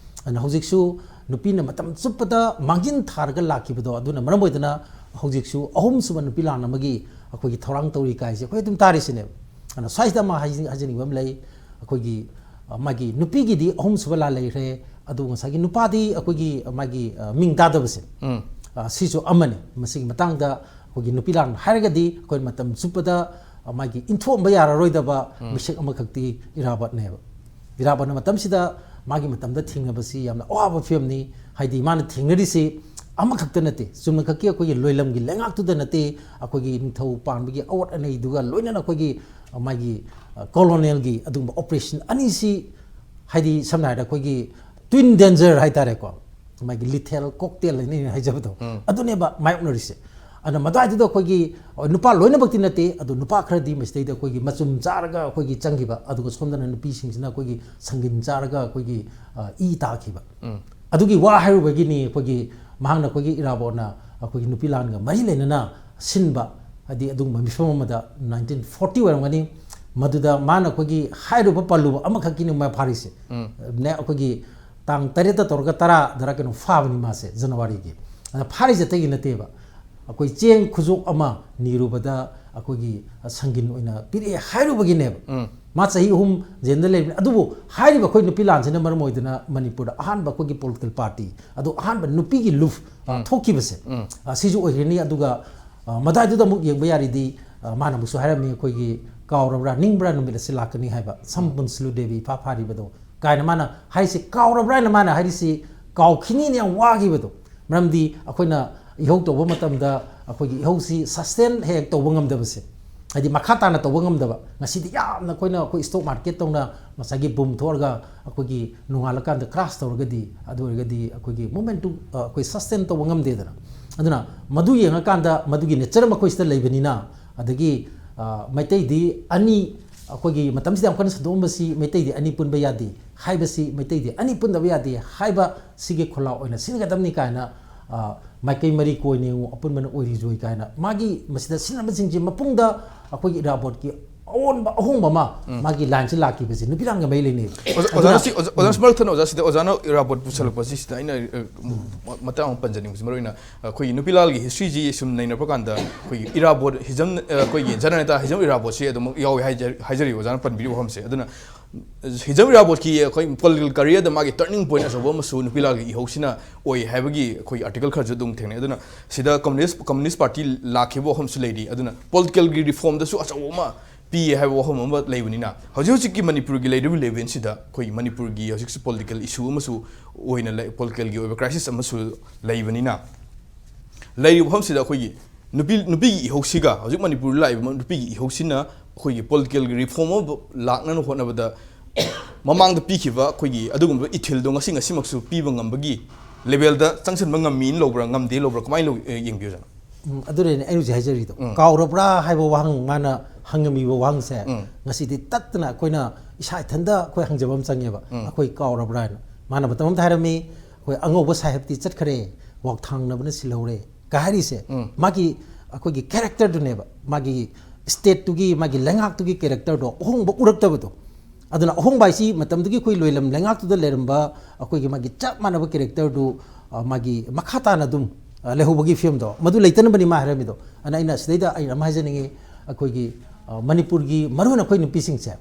ꯑꯗꯨꯅ ꯍꯧꯖꯤꯛꯁꯨ ꯅꯨꯄꯤꯅ ꯃꯇꯝ ꯆꯨꯞꯄꯗ ꯃꯥꯡꯖꯤꯟ ꯊꯥꯔꯒ ꯂꯥꯛꯈꯤꯕꯗꯣ, ꯑꯗꯨꯅ ꯃꯔꯝ ꯑꯣꯏꯗꯅ ꯍꯧꯖꯤꯛꯁꯨ ꯑꯍꯨꯝꯁꯨꯕ ꯅꯨꯄꯤ ꯂꯥꯟ ꯑꯃꯒꯤ ꯑꯩꯈꯣꯏꯒꯤ ꯊꯧꯔꯥꯡ ꯇꯧꯔꯤ ꯀꯥꯏꯁꯦ ꯑꯩꯈꯣꯏ ꯑꯗꯨꯝ ꯇꯥꯔꯤꯁꯤꯅꯦꯕ꯫ ꯑꯗꯨꯅ ꯁ꯭ꯋꯥꯏꯁꯤꯗ ꯑꯃ ꯍꯥꯏꯖ-, ꯍꯥꯏꯖꯅꯤꯡꯕ ꯑꯃ ꯂꯩ, ꯑꯩꯈꯣꯏꯒꯤ, ꯑ, ꯃꯥꯒꯤ ꯅꯨꯄꯤꯒꯤꯗꯤ ꯑꯍꯨꯝꯁꯨꯕ ꯂꯥꯟ ꯂꯩꯈ꯭ꯔꯦ, ꯑꯗꯨ ꯉꯁꯥꯏꯒꯤ ꯅꯨꯄꯥꯗꯤ ꯑꯩꯈꯣꯏꯒꯤ, ꯑ, ꯃꯥꯒꯤ, ꯑ, ꯃꯤꯡ ꯇꯥꯗꯕꯁꯦ, ꯑ, ꯁꯤꯁꯨ ꯑꯃꯅꯤ꯫ ꯃꯁꯤꯒꯤ ꯃꯇꯥꯡꯗ ꯑꯩꯈꯣꯏꯒꯤ ꯅꯨꯄꯤ ꯂꯥꯟ ꯍꯥꯏꯔꯒꯗꯤ ꯑꯩꯈꯣꯏ ꯃꯇꯝ ꯆꯨꯞꯄꯗ, ꯑ, ꯃꯥꯒꯤ ꯏꯟꯊꯣꯛꯑꯝꯕ ꯌꯥꯔꯔꯣꯏꯗꯕ ꯃꯤꯁꯛ ꯑꯃꯈꯛꯇꯤ ꯏꯔꯥꯕꯣꯠꯅꯦꯕ꯫ ꯏꯔꯥꯕꯣꯠꯅ ꯃꯇꯝꯁꯤꯗ ꯃꯥꯒꯤ ꯃꯇꯝꯗ ꯊꯦꯡꯅꯕꯁꯤ ꯌꯥꯝꯅ ꯑꯋꯥꯕ ꯐꯤꯕꯝꯅꯤ꯫ ꯍꯥꯏꯗꯤ ꯃꯥꯅ ꯊꯦꯡꯅꯔꯤꯁꯤ ꯑꯃꯈꯛꯇ ꯅꯠꯇꯦ, ꯆꯨꯝꯅꯈꯛꯀꯤ ꯑꯩꯈꯣꯏꯒꯤ ꯂꯣꯏꯂꯝꯒꯤ ꯂꯩꯉꯥꯛꯇꯨꯗ ꯅꯠꯇꯦ, ꯑꯩꯈꯣꯏꯒꯤ ꯅꯤꯡꯊꯧ ꯄꯥꯟꯕꯒꯤ ꯑꯋꯣꯠ ꯑꯅꯩꯗꯨꯒ ꯂꯣꯏꯅꯅ ꯑꯩꯈꯣꯏꯒꯤ, ꯑ, ꯃꯥꯒꯤ, ꯑ, ꯀꯣꯂꯣꯅꯦꯜꯒꯤ ꯑꯗꯨꯒꯨꯝꯕ ꯑꯣꯄꯔꯦꯁꯟ ꯑꯅꯤꯁꯤ, ꯍꯥꯏꯗꯤ ꯁꯝꯅ ꯍꯥꯏꯔꯕꯗ ꯑꯩꯈꯣꯏꯒꯤ ꯇ꯭ꯋꯤꯟ ꯗꯦꯟꯖꯔ ꯍꯥꯏꯇꯥꯔꯦꯀꯣ, ꯃꯥꯒꯤ ꯂꯤꯊꯦꯜ ꯀꯣꯛꯇꯦꯜ ꯍꯥꯏꯅ ꯑꯩꯅ ꯍꯥꯏꯖꯕꯗꯣ, ꯑꯗꯨꯅꯦꯕ ꯃꯥꯌꯣꯛꯅꯔꯤꯁꯦ꯫ ꯑꯗꯨꯅ ꯃꯗꯨꯋꯥꯏꯗꯨꯗ ꯑꯩꯈꯣꯏꯒꯤ, ꯑ, ꯅꯨꯄꯥ ꯂꯣꯏꯅꯃꯛꯇꯤ ꯅꯠꯇꯦ, ꯑꯗꯣ ꯅꯨꯄꯥ ꯈꯔꯗꯤ ꯃꯁꯤꯗꯩꯗ ꯑꯩꯈꯣꯏꯒꯤ ꯃꯆꯨꯝ ꯆꯥꯔꯒ ꯑꯩꯈꯣꯏꯒꯤ ꯆꯪꯈꯤꯕ, ꯑꯗꯨꯒ ꯁꯣꯝꯗꯅ ꯅꯨꯄꯤꯁꯤꯡꯁꯤꯅ ꯑꯩꯈꯣꯏꯒꯤ ꯁꯪꯒꯤꯟ ꯆꯥꯔꯒ ꯑꯩꯈꯣꯏꯒꯤ, ꯑ, ꯏ ꯇꯥꯈꯤꯕ꯫ ꯑꯗꯨꯒꯤ ꯋꯥ ꯍꯥꯏꯔꯨꯕꯒꯤꯅꯤ ꯑꯩꯈꯣꯏꯒꯤ ꯃꯍꯥꯛꯅ ꯑꯩꯈꯣꯏꯒꯤ ꯏꯔꯥꯕꯣꯠꯅ ꯑꯩꯈꯣꯏꯒꯤ ꯅꯨꯄꯤ ꯂꯥꯟꯒ ꯃꯔꯤ ꯂꯩꯅꯅ ꯁꯤꯟꯕ ꯍꯥꯏꯗꯤ ꯑꯗꯨꯒꯨꯝꯕ ꯃꯤꯐꯝ ꯑꯃꯗ ꯅꯥꯏꯟꯇꯤꯟ ꯐꯣꯔꯇꯤ ꯑꯣꯏꯔꯝꯒꯅꯤ, ꯃꯗꯨꯗ ꯃꯥꯅ ꯑꯩꯈꯣꯏꯒꯤ ꯍꯥꯏꯔꯨꯕ ꯄꯜꯂꯨꯕ ꯑꯃꯈꯛꯀꯤꯅꯤ ꯃꯥ ꯐꯥꯔꯤꯁꯦ꯫ ꯅꯦ, ꯑꯩꯈꯣꯏꯒꯤ ꯇꯥꯡ ꯇꯔꯦꯠꯇ ꯇꯧꯔꯒ ꯇꯔꯥꯗꯔ ꯀꯩꯅꯣ ꯐꯥꯕꯅꯤ ꯃꯥꯁꯦ, ꯖꯅꯋꯥꯔꯤꯒꯤ꯫ ꯑꯗ ꯐꯥꯔꯤꯁꯦ ꯑꯇꯩꯒꯤ ꯅꯠꯇꯦꯕ, ꯑꯩꯈꯣꯏ ꯆꯦꯡ ꯈꯨꯖꯣꯛ ꯑꯃ ꯅꯤꯔꯨꯕꯗ ꯑꯩꯈꯣꯏꯒꯤ ꯁꯪꯒꯤꯟ ꯑꯣꯏꯅ ꯄꯤꯔꯛꯑꯦ ꯍꯥꯏꯔꯨꯕꯒꯤꯅꯦꯕ꯫ ꯃꯥ ꯆꯍꯤ ꯑꯍꯨꯝ ꯖꯦꯜꯗ ꯂꯩꯕꯅꯤ꯫ ꯑꯗꯨꯕꯨ ꯍꯥꯏꯔꯤꯕ ꯑꯩꯈꯣꯏ ꯅꯨꯄꯤ ꯂꯥꯟꯁꯤꯅ ꯃꯔꯝ ꯑꯣꯏꯗꯨꯅ ꯃꯅꯤꯄꯨꯔꯗ ꯑꯍꯥꯟꯕ ꯑꯩꯈꯣꯏꯒꯤ ꯄꯣꯂꯤꯇꯤꯀꯦꯜ ꯄꯥꯔꯇꯤ, ꯑꯗꯣ ꯑꯍꯥꯟꯕ ꯅꯨꯄꯤꯒꯤ ꯂꯨꯞ, ꯑ, ꯊꯣꯛꯈꯤꯕꯁꯦ, ꯑ, ꯁꯤꯁꯨ ꯑꯣꯏꯒꯅꯤ꯫ ꯑꯗꯨꯒ, ꯑ, ꯃꯗꯥꯏꯗꯨꯗ ꯑꯃꯨꯛ ꯌꯦꯡꯕ ꯌꯥꯔꯤꯗꯤ, ꯑ, ꯃꯥꯅ ꯑꯃꯨꯛꯁꯨ ꯍꯥꯏꯔꯝꯃꯤ, ꯑꯩꯈꯣꯏꯒꯤ "ꯀꯥꯎꯔꯕ꯭ꯔꯥ, ꯅꯤꯡꯕ꯭ꯔꯥ, ꯅꯨꯃꯤꯠ ꯑꯁꯤ ꯂꯥꯛꯀꯅꯤ" ꯍꯥꯏꯕ, "ꯁꯝ ꯄꯨꯟꯁꯤꯜꯂꯨ ꯗꯦꯕꯤ ꯏꯐꯥ ꯐꯥꯔꯤꯕꯗꯣ" ꯀꯥꯏꯅ ꯃꯥꯅ ꯍꯥꯏꯔꯤꯁꯤ꯫ ꯀꯥꯎꯔꯕ꯭ꯔꯥ ꯍꯥꯏꯅ ꯃꯥꯅ ꯍꯥꯏꯔꯤꯁꯤ, ꯀꯥꯎꯈꯤꯅꯤꯅ ꯌꯥꯝ ꯋꯥꯈꯤꯕꯗꯣ꯫ ꯃꯔꯝꯗꯤ ꯑꯩꯈꯣꯏꯅ ꯏꯍꯧ ꯇꯧꯕ ꯃꯇꯝꯗ ꯑꯩꯈꯣꯏꯒꯤ ꯏꯍꯧꯁꯤ ꯁꯁꯇꯦꯟ ꯍꯦꯛ ꯇꯧꯕ ꯉꯝꯗꯕꯁꯦ, ꯍꯥꯏꯗꯤ ꯃꯈꯥ ꯇꯥꯅ ꯇꯧꯕ ꯉꯝꯗꯕ꯫ ꯉꯁꯤꯗꯤ ꯌꯥꯝꯅ ꯑꯩꯈꯣꯏꯅ, ꯑꯩꯈꯣꯏ ꯁ꯭ꯇꯣꯛ ꯃꯥꯔꯀꯦꯠ ꯇꯧꯅ ꯉꯁꯥꯏꯒꯤ ꯕꯨꯝ ꯊꯣꯛꯑꯒ ꯑꯩꯈꯣꯏꯒꯤ ꯅꯣꯡꯉꯥꯜꯂꯀꯥꯟꯗ ꯀ꯭ꯔꯥꯁ ꯇꯧꯔꯒꯗꯤ, ꯑꯗꯨ ꯑꯣꯏꯔꯒꯗꯤ ꯑꯩꯈꯣꯏꯒꯤ ꯃꯣꯃꯦꯟꯇꯨ, ꯑ, ꯑꯩꯈꯣꯏ ꯁꯁꯇꯦꯟ ꯇꯧꯕ ꯉꯝꯗꯦꯗꯅ꯫ ꯑꯗꯨꯅ ꯃꯗꯨ ꯌꯦꯡꯉꯀꯥꯟꯗ ꯃꯗꯨꯒꯤ ꯅꯦꯆꯔ ꯑꯃ ꯑꯩꯈꯣꯏ ꯁꯤꯗ ꯂꯩꯕꯅꯤꯅ, ꯑꯗꯒꯤ, ꯑ, ꯃꯩꯇꯩꯗꯤ ꯑꯅꯤ, ꯑꯩꯈꯣꯏꯒꯤ ꯃꯇꯝꯁꯤꯗ ꯌꯥꯝ ꯀꯟꯅ ꯁꯟꯗꯣꯛꯑꯝꯕꯁꯤ, "ꯃꯩꯇꯩꯗꯤ ꯑꯅꯤ ꯄꯨꯟꯕ ꯌꯥꯗꯦ" ꯍꯥꯏꯕꯁꯤ, "ꯃꯩꯇꯩꯗꯤ ꯑꯅꯤ ꯄꯨꯟꯗꯕ ꯌꯥꯗꯦ" ꯍꯥꯏꯕ ꯁꯤꯒꯤ ꯈꯣꯜꯂꯥꯎ ꯑꯣꯏꯅ ꯁꯤꯖꯤꯟꯅꯒꯗꯕꯅꯤ ꯀꯥꯏꯅ, ꯑ, "ꯃꯥꯏꯀꯩ ꯃꯔꯤ ꯀꯣꯏꯅ ꯌꯦꯡꯉꯨ, ꯑꯄꯨꯟꯕꯅ ꯑꯣꯏꯔꯤꯖꯣꯏ" ꯀꯥꯏꯅ ꯃꯥꯒꯤ ꯃꯁꯤꯗ ꯁꯤꯖꯤꯟꯅꯕꯁꯤꯡꯁꯤ ꯃꯄꯨꯡꯗ ꯑꯩꯈꯣꯏꯒꯤ ꯏꯔꯥꯕꯣꯠꯀꯤ ꯑꯑꯣꯟꯕ ꯑꯍꯣꯡꯕ ꯑꯃ ꯃꯥꯒꯤ ꯂꯥꯏꯟꯁꯤ ꯂꯥꯛꯈꯤꯕꯁꯤ ꯅꯨꯄꯤ ꯂꯥꯟꯒ ꯃꯔꯤ ꯂꯩꯅꯩ꯫ ꯑꯣꯖꯥ, ꯑꯗꯨꯅ ꯑꯣꯖꯥꯅ ꯁꯤ-, ꯑꯣꯖꯥ, ꯑꯣꯖꯥ ꯁꯨꯃꯥꯏꯅ ꯊꯟꯅ ꯑꯣꯖꯥ ꯁꯤꯗ ꯑꯣꯖꯥꯅ ꯏꯔꯥꯕꯣꯠ ꯄꯨꯁꯜꯂꯛꯄꯁꯤ ꯁꯤꯗ ꯑꯩꯅ, ꯑ, ꯃ-, ꯃꯇꯥꯡ ꯑꯃ ꯄꯟꯖꯅꯤꯡꯕꯁꯤ, ꯃꯔꯨ ꯑꯣꯏꯅ ꯑꯩꯈꯣꯏꯒꯤ ꯅꯨꯄꯤ ꯂꯥꯜꯒꯤ ꯍꯤꯁꯇ꯭ꯔꯤꯁꯤ ꯁꯨꯝ ꯅꯩꯅꯕ ꯀꯥꯟꯗ ꯑꯩꯈꯣꯏꯒꯤ ꯏꯔꯥꯕꯣꯠ ꯍꯤꯖꯝ, ꯑ, ꯑꯩꯈꯣꯏꯒꯤ ꯖꯅꯅꯦꯇꯥ ꯍꯤꯖꯝ ꯏꯔꯥꯕꯣꯠꯁꯤ ꯑꯗꯨꯃꯛ ꯌꯥꯎꯏ ꯍꯥꯏꯖ-, ꯍꯥꯏꯖꯔꯤ ꯑꯣꯖꯥꯅ ꯄꯟꯕꯤꯔꯤꯕ ꯋꯥꯐꯝꯁꯦ꯫ ꯑꯗꯨꯅ ꯍꯤꯖꯝ ꯏꯔꯥꯕꯣꯠꯀꯤ ꯑꯩꯈꯣꯏ ꯄꯣꯂꯤꯇꯤꯀꯦꯜ ꯀꯔꯤꯌꯔꯗ ꯃꯥꯒꯤ ꯇꯔꯅꯤꯡ ꯄꯣꯏꯟ ꯑꯆꯧꯕ ꯑꯃꯁꯨ ꯅꯨꯄꯤ ꯂꯥꯜꯒꯤ ꯏꯍꯧꯁꯤꯅ ꯑꯣꯏ ꯍꯥꯏꯕꯒꯤ ꯑꯩꯈꯣꯏ ꯑꯥꯔꯇꯤꯀꯜ ꯈꯔꯁꯨ ꯑꯗꯨꯝ ꯊꯦꯡꯅꯩ꯫ ꯑꯗꯨꯅ ꯁꯤꯗ ꯀꯝꯌꯨꯅꯤꯁ, ꯀꯝꯌꯨꯅꯤꯁ ꯄꯥꯔꯇꯤ ꯂꯥꯛꯈꯤꯕ ꯋꯥꯐꯝꯁꯨ ꯂꯩꯔꯤ꯫ ꯑꯗꯨꯅ ꯄꯣꯂꯤꯇꯤꯀꯦꯜꯒꯤ ꯔꯤꯐꯣꯔꯝꯗꯁꯨ ꯑꯆꯧꯕ ꯑꯃ ꯄꯤꯌꯦ ꯍꯥꯏꯕ ꯋꯥꯐꯝ ꯑꯃ ꯂꯩꯕꯅꯤꯅ, ꯍꯧꯖꯤꯛ ꯍꯧꯖꯤꯛꯀꯤ ꯃꯅꯤꯄꯨꯔꯒꯤ ꯂꯩꯔꯤꯕ ꯂꯦꯚꯦꯜꯁꯤꯗ ꯑꯩꯈꯣꯏꯒꯤ ꯃꯅꯤꯄꯨꯔꯒꯤ ꯍꯧꯖꯤꯛꯁꯤ ꯄꯣꯂꯤꯇꯤꯀꯦꯜ ꯏꯁꯨ ꯑꯃꯁꯨ ꯑꯣꯏꯅ ꯂꯩ, ꯄꯣꯂꯤꯇꯤꯀꯦꯜꯒꯤ ꯑꯣꯏꯕ ꯀ꯭ꯔꯥꯏꯁꯤꯁ ꯑꯃꯁꯨ ꯂꯩꯕꯅꯤꯅ, ꯂꯩꯔꯤꯕ ꯃꯐꯝꯁꯤꯗ ꯑꯩꯈꯣꯏꯒꯤ ꯅꯨꯄꯤ, ꯅꯨꯄꯤꯒꯤ ꯏꯍꯧꯁꯤꯒ ꯍꯧꯖꯤꯛ ꯃꯅꯤꯄꯨꯔꯗ ꯂꯥꯛꯏꯕ ꯅꯨꯄꯤꯒꯤ ꯏꯍꯧꯁꯤꯅ ꯑꯩꯈꯣꯏꯒꯤ ꯄꯣꯂꯤꯇꯤꯀꯦꯜꯒꯤ ꯔꯤꯐꯣꯔꯝ ꯑꯃ ꯂꯥꯛꯅꯕ ꯍꯣꯠꯅꯕꯗ ꯃꯃꯥꯡꯗ ꯄꯤꯈꯤꯕ ꯑꯩꯈꯣꯏꯒꯤ ꯑꯗꯨꯒꯨꯝꯕ ꯏꯊꯤꯜꯗꯣ ꯉꯁꯤ ꯉꯁꯤꯃꯛꯁꯨ ꯄꯤꯕ ꯉꯝꯕꯒꯤ ꯂꯦꯚꯦꯜꯗ ꯆꯪꯁꯤꯟꯕ ꯉꯝꯃꯤꯅ ꯂꯧꯕ꯭ꯔꯥ, ꯉꯝꯗꯦ ꯂꯧꯕ꯭ꯔꯥ, ꯀꯃꯥꯏꯅ ꯂꯧ-, ꯑꯦ, ꯌꯦꯡꯕꯤꯌꯨ, ꯑꯣꯖꯥ? ꯎꯝ, ꯑꯗꯨꯅꯅꯦ ꯑꯩꯅ ꯍꯧꯖꯤꯛ ꯍꯥꯏꯖꯔꯤꯗꯣ꯫ ꯎꯝ꯫ ꯀꯥꯎꯔꯕ꯭ꯔꯥ ꯍꯥꯏꯕ ꯋꯥꯍꯪ ꯃꯥꯅ ꯍꯪꯉꯝꯃꯤꯕ ꯋꯥꯍꯪꯁꯦ, ꯎꯝ꯫ ꯉꯁꯤꯗꯤ ꯇꯠꯇꯅ ꯑꯩꯈꯣꯏꯅ ꯏꯁꯥ ꯏꯊꯟꯗ ꯑꯩꯈꯣꯏ ꯍꯪꯖꯕ ꯑꯃ ꯆꯪꯉꯦꯕ꯫ ꯎꯝ꯫ "ꯑꯩꯈꯣꯏ ꯀꯥꯎꯔꯕ꯭ꯔꯥ?" ꯍꯥꯏꯅ꯫ ꯃꯥꯅ ꯃꯇꯝ ꯑꯃꯗ ꯍꯥꯏꯔꯝꯃꯤ, "ꯑꯩꯈꯣꯏ ꯑꯉꯧꯕ ꯁꯥꯍꯦꯕꯇꯤ ꯆꯠꯈ꯭ꯔꯦ, ꯋꯥꯛꯊꯥꯡꯅꯕꯅ ꯁꯤꯜꯍꯧꯔꯦ" ꯀ ꯍꯥꯏꯔꯤꯁꯦ꯫ ꯎꯝ꯫ ꯃꯥꯒꯤ ꯑꯩꯈꯣꯏꯒꯤ ꯀꯦꯔꯦꯛꯇꯔꯗꯨꯅꯦꯕ, ꯃꯥꯒꯤ ꯁ꯭ꯇꯦꯠꯇꯨꯒꯤ, ꯃꯥꯒꯤ ꯂꯩꯉꯥꯛꯇꯨꯒꯤ ꯀꯦꯔꯦꯛꯇꯔꯗꯣ ꯑꯍꯣꯡꯕ ꯎꯔꯛꯇꯕꯗꯣ꯫ ꯑꯗꯨꯅ ꯑꯍꯣꯡꯕ ꯍꯥꯏꯁꯤ ꯃꯇꯝꯗꯨꯒꯤ ꯑꯩꯈꯣꯏ ꯂꯣꯏꯂꯝ ꯂꯩꯉꯥꯛꯇꯨꯗ ꯂꯩꯔꯝꯕ ꯑꯩꯈꯣꯏꯒꯤ ꯃꯥꯒꯤ ꯆꯞ ꯃꯥꯟꯅꯕ ꯀꯦꯔꯦꯛꯇꯔꯗꯨ, ꯑ, ꯃꯥꯒꯤ ꯃꯈꯥ ꯇꯥꯅ ꯑꯗꯨꯝ, ꯑ, ꯂꯩꯍꯧꯕꯒꯤ ꯐꯤꯕꯝꯗꯣ ꯃꯗꯨ ꯂꯩꯇꯅꯕꯅꯤ ꯃꯥ ꯍꯥꯏꯔꯝꯃꯤꯗꯣ꯫ ꯑꯗꯨꯅ ꯑꯩꯅ ꯁꯤꯗꯩꯗ ꯑꯩꯅ ꯑꯃ ꯍꯥꯏꯖꯅꯤꯡꯉꯤ, ꯑꯩꯈꯣꯏꯒꯤ, ꯑ, ꯃꯅꯤꯄꯨꯔꯒꯤ ꯃꯔꯨꯑꯣꯏꯅ ꯑꯩꯈꯣꯏ ꯅꯨꯄꯤꯁꯤꯡꯁꯦ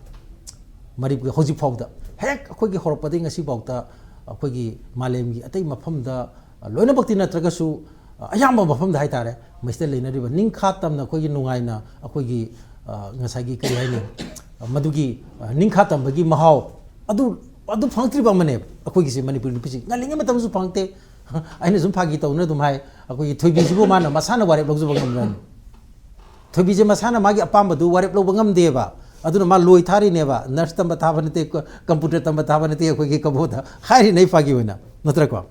ꯃꯅꯤꯄꯨꯔꯒꯤ ꯍꯧꯖꯤꯛ ꯐꯥꯎꯗ ꯍꯦꯛ ꯑꯩꯈꯣꯏꯒꯤ ꯍꯧꯔꯛꯄꯗꯒꯤ ꯉꯁꯤ ꯐꯥꯎꯗ ꯑꯩꯈꯣꯏꯒꯤ ꯃꯥꯂꯦꯝꯒꯤ ꯑꯇꯩ ꯃꯐꯝꯗ, ꯑ, ꯂꯣꯏꯅꯃꯛꯇꯤ ꯅꯠꯇ꯭ꯔꯒꯁꯨ, ꯑ, ꯑꯌꯥꯝꯕ ꯃꯐꯝꯗ ꯍꯥꯏꯇꯥꯔꯦ, ꯃꯁꯤꯗ ꯂꯩꯅꯔꯤꯕ ꯅꯤꯡꯈꯥ ꯇꯝꯅ ꯑꯩꯈꯣꯏꯒꯤ ꯅꯨꯡꯉꯥꯏꯅ ꯑꯩꯈꯣꯏꯒꯤ, ꯑ, ꯉꯁꯥꯏꯒꯤ ꯀꯔꯤ ꯍꯥꯏꯅꯤ, ꯑ, ꯃꯗꯨꯒꯤ, ꯑ, ꯅꯤꯡꯈꯥ ꯇꯝꯕꯒꯤ ꯃꯍꯥꯎ ꯑꯗꯨ, ꯑꯗꯨ ꯐꯪꯉꯛꯇ꯭ꯔꯤꯕ ꯑꯃꯅꯦꯕ ꯑꯩꯈꯣꯏꯒꯤꯁꯦ ꯃꯅꯤꯄꯨꯔꯤ ꯅꯨꯄꯤꯁꯤꯡ꯫ ꯉꯜꯂꯤꯉꯩ ꯃꯇꯝꯁꯨ ꯐꯪꯉꯛꯇꯦ꯫ ꯑꯩꯅ ꯁꯨꯝ ꯐꯥꯒꯤ ꯇꯧꯅ ꯑꯗꯨꯝ ꯍꯥꯏ, ꯑꯩꯈꯣꯏꯒꯤ ꯊꯣꯏꯕꯤꯁꯤꯕꯨ ꯃꯥꯅ ꯃꯁꯥꯅ ꯋꯥꯔꯦꯞ ꯂꯧꯖꯕ ꯉꯝꯕ꯭ꯔꯅꯤ? ꯊꯣꯏꯕꯤꯁꯦ ꯃꯁꯥꯅ ꯃꯥꯒꯤ ꯑꯄꯥꯝꯕꯗꯨ ꯋꯥꯔꯦꯞ ꯂꯧꯕ ꯉꯝꯗꯦꯕ꯫ ꯑꯗꯨꯅ ꯃꯥ ꯂꯣꯏ ꯊꯥꯔꯤꯅꯦꯕ, ꯅꯔꯁ ꯇꯝꯕ ꯊꯥꯕ ꯅꯠꯇꯦ, ꯀ-, ꯀꯝꯄ꯭ꯌꯨꯇꯔ ꯇꯝꯕ ꯊꯥꯕ ꯅꯠꯇꯦ, ꯑꯩꯈꯣꯏꯒꯤ ꯀꯕꯣꯗ ꯍꯥꯏꯔꯤꯅꯦ ꯑꯩ ꯐꯥꯒꯤ ꯑꯣꯏꯅ, ꯅꯠꯇ꯭ꯔꯀꯣ?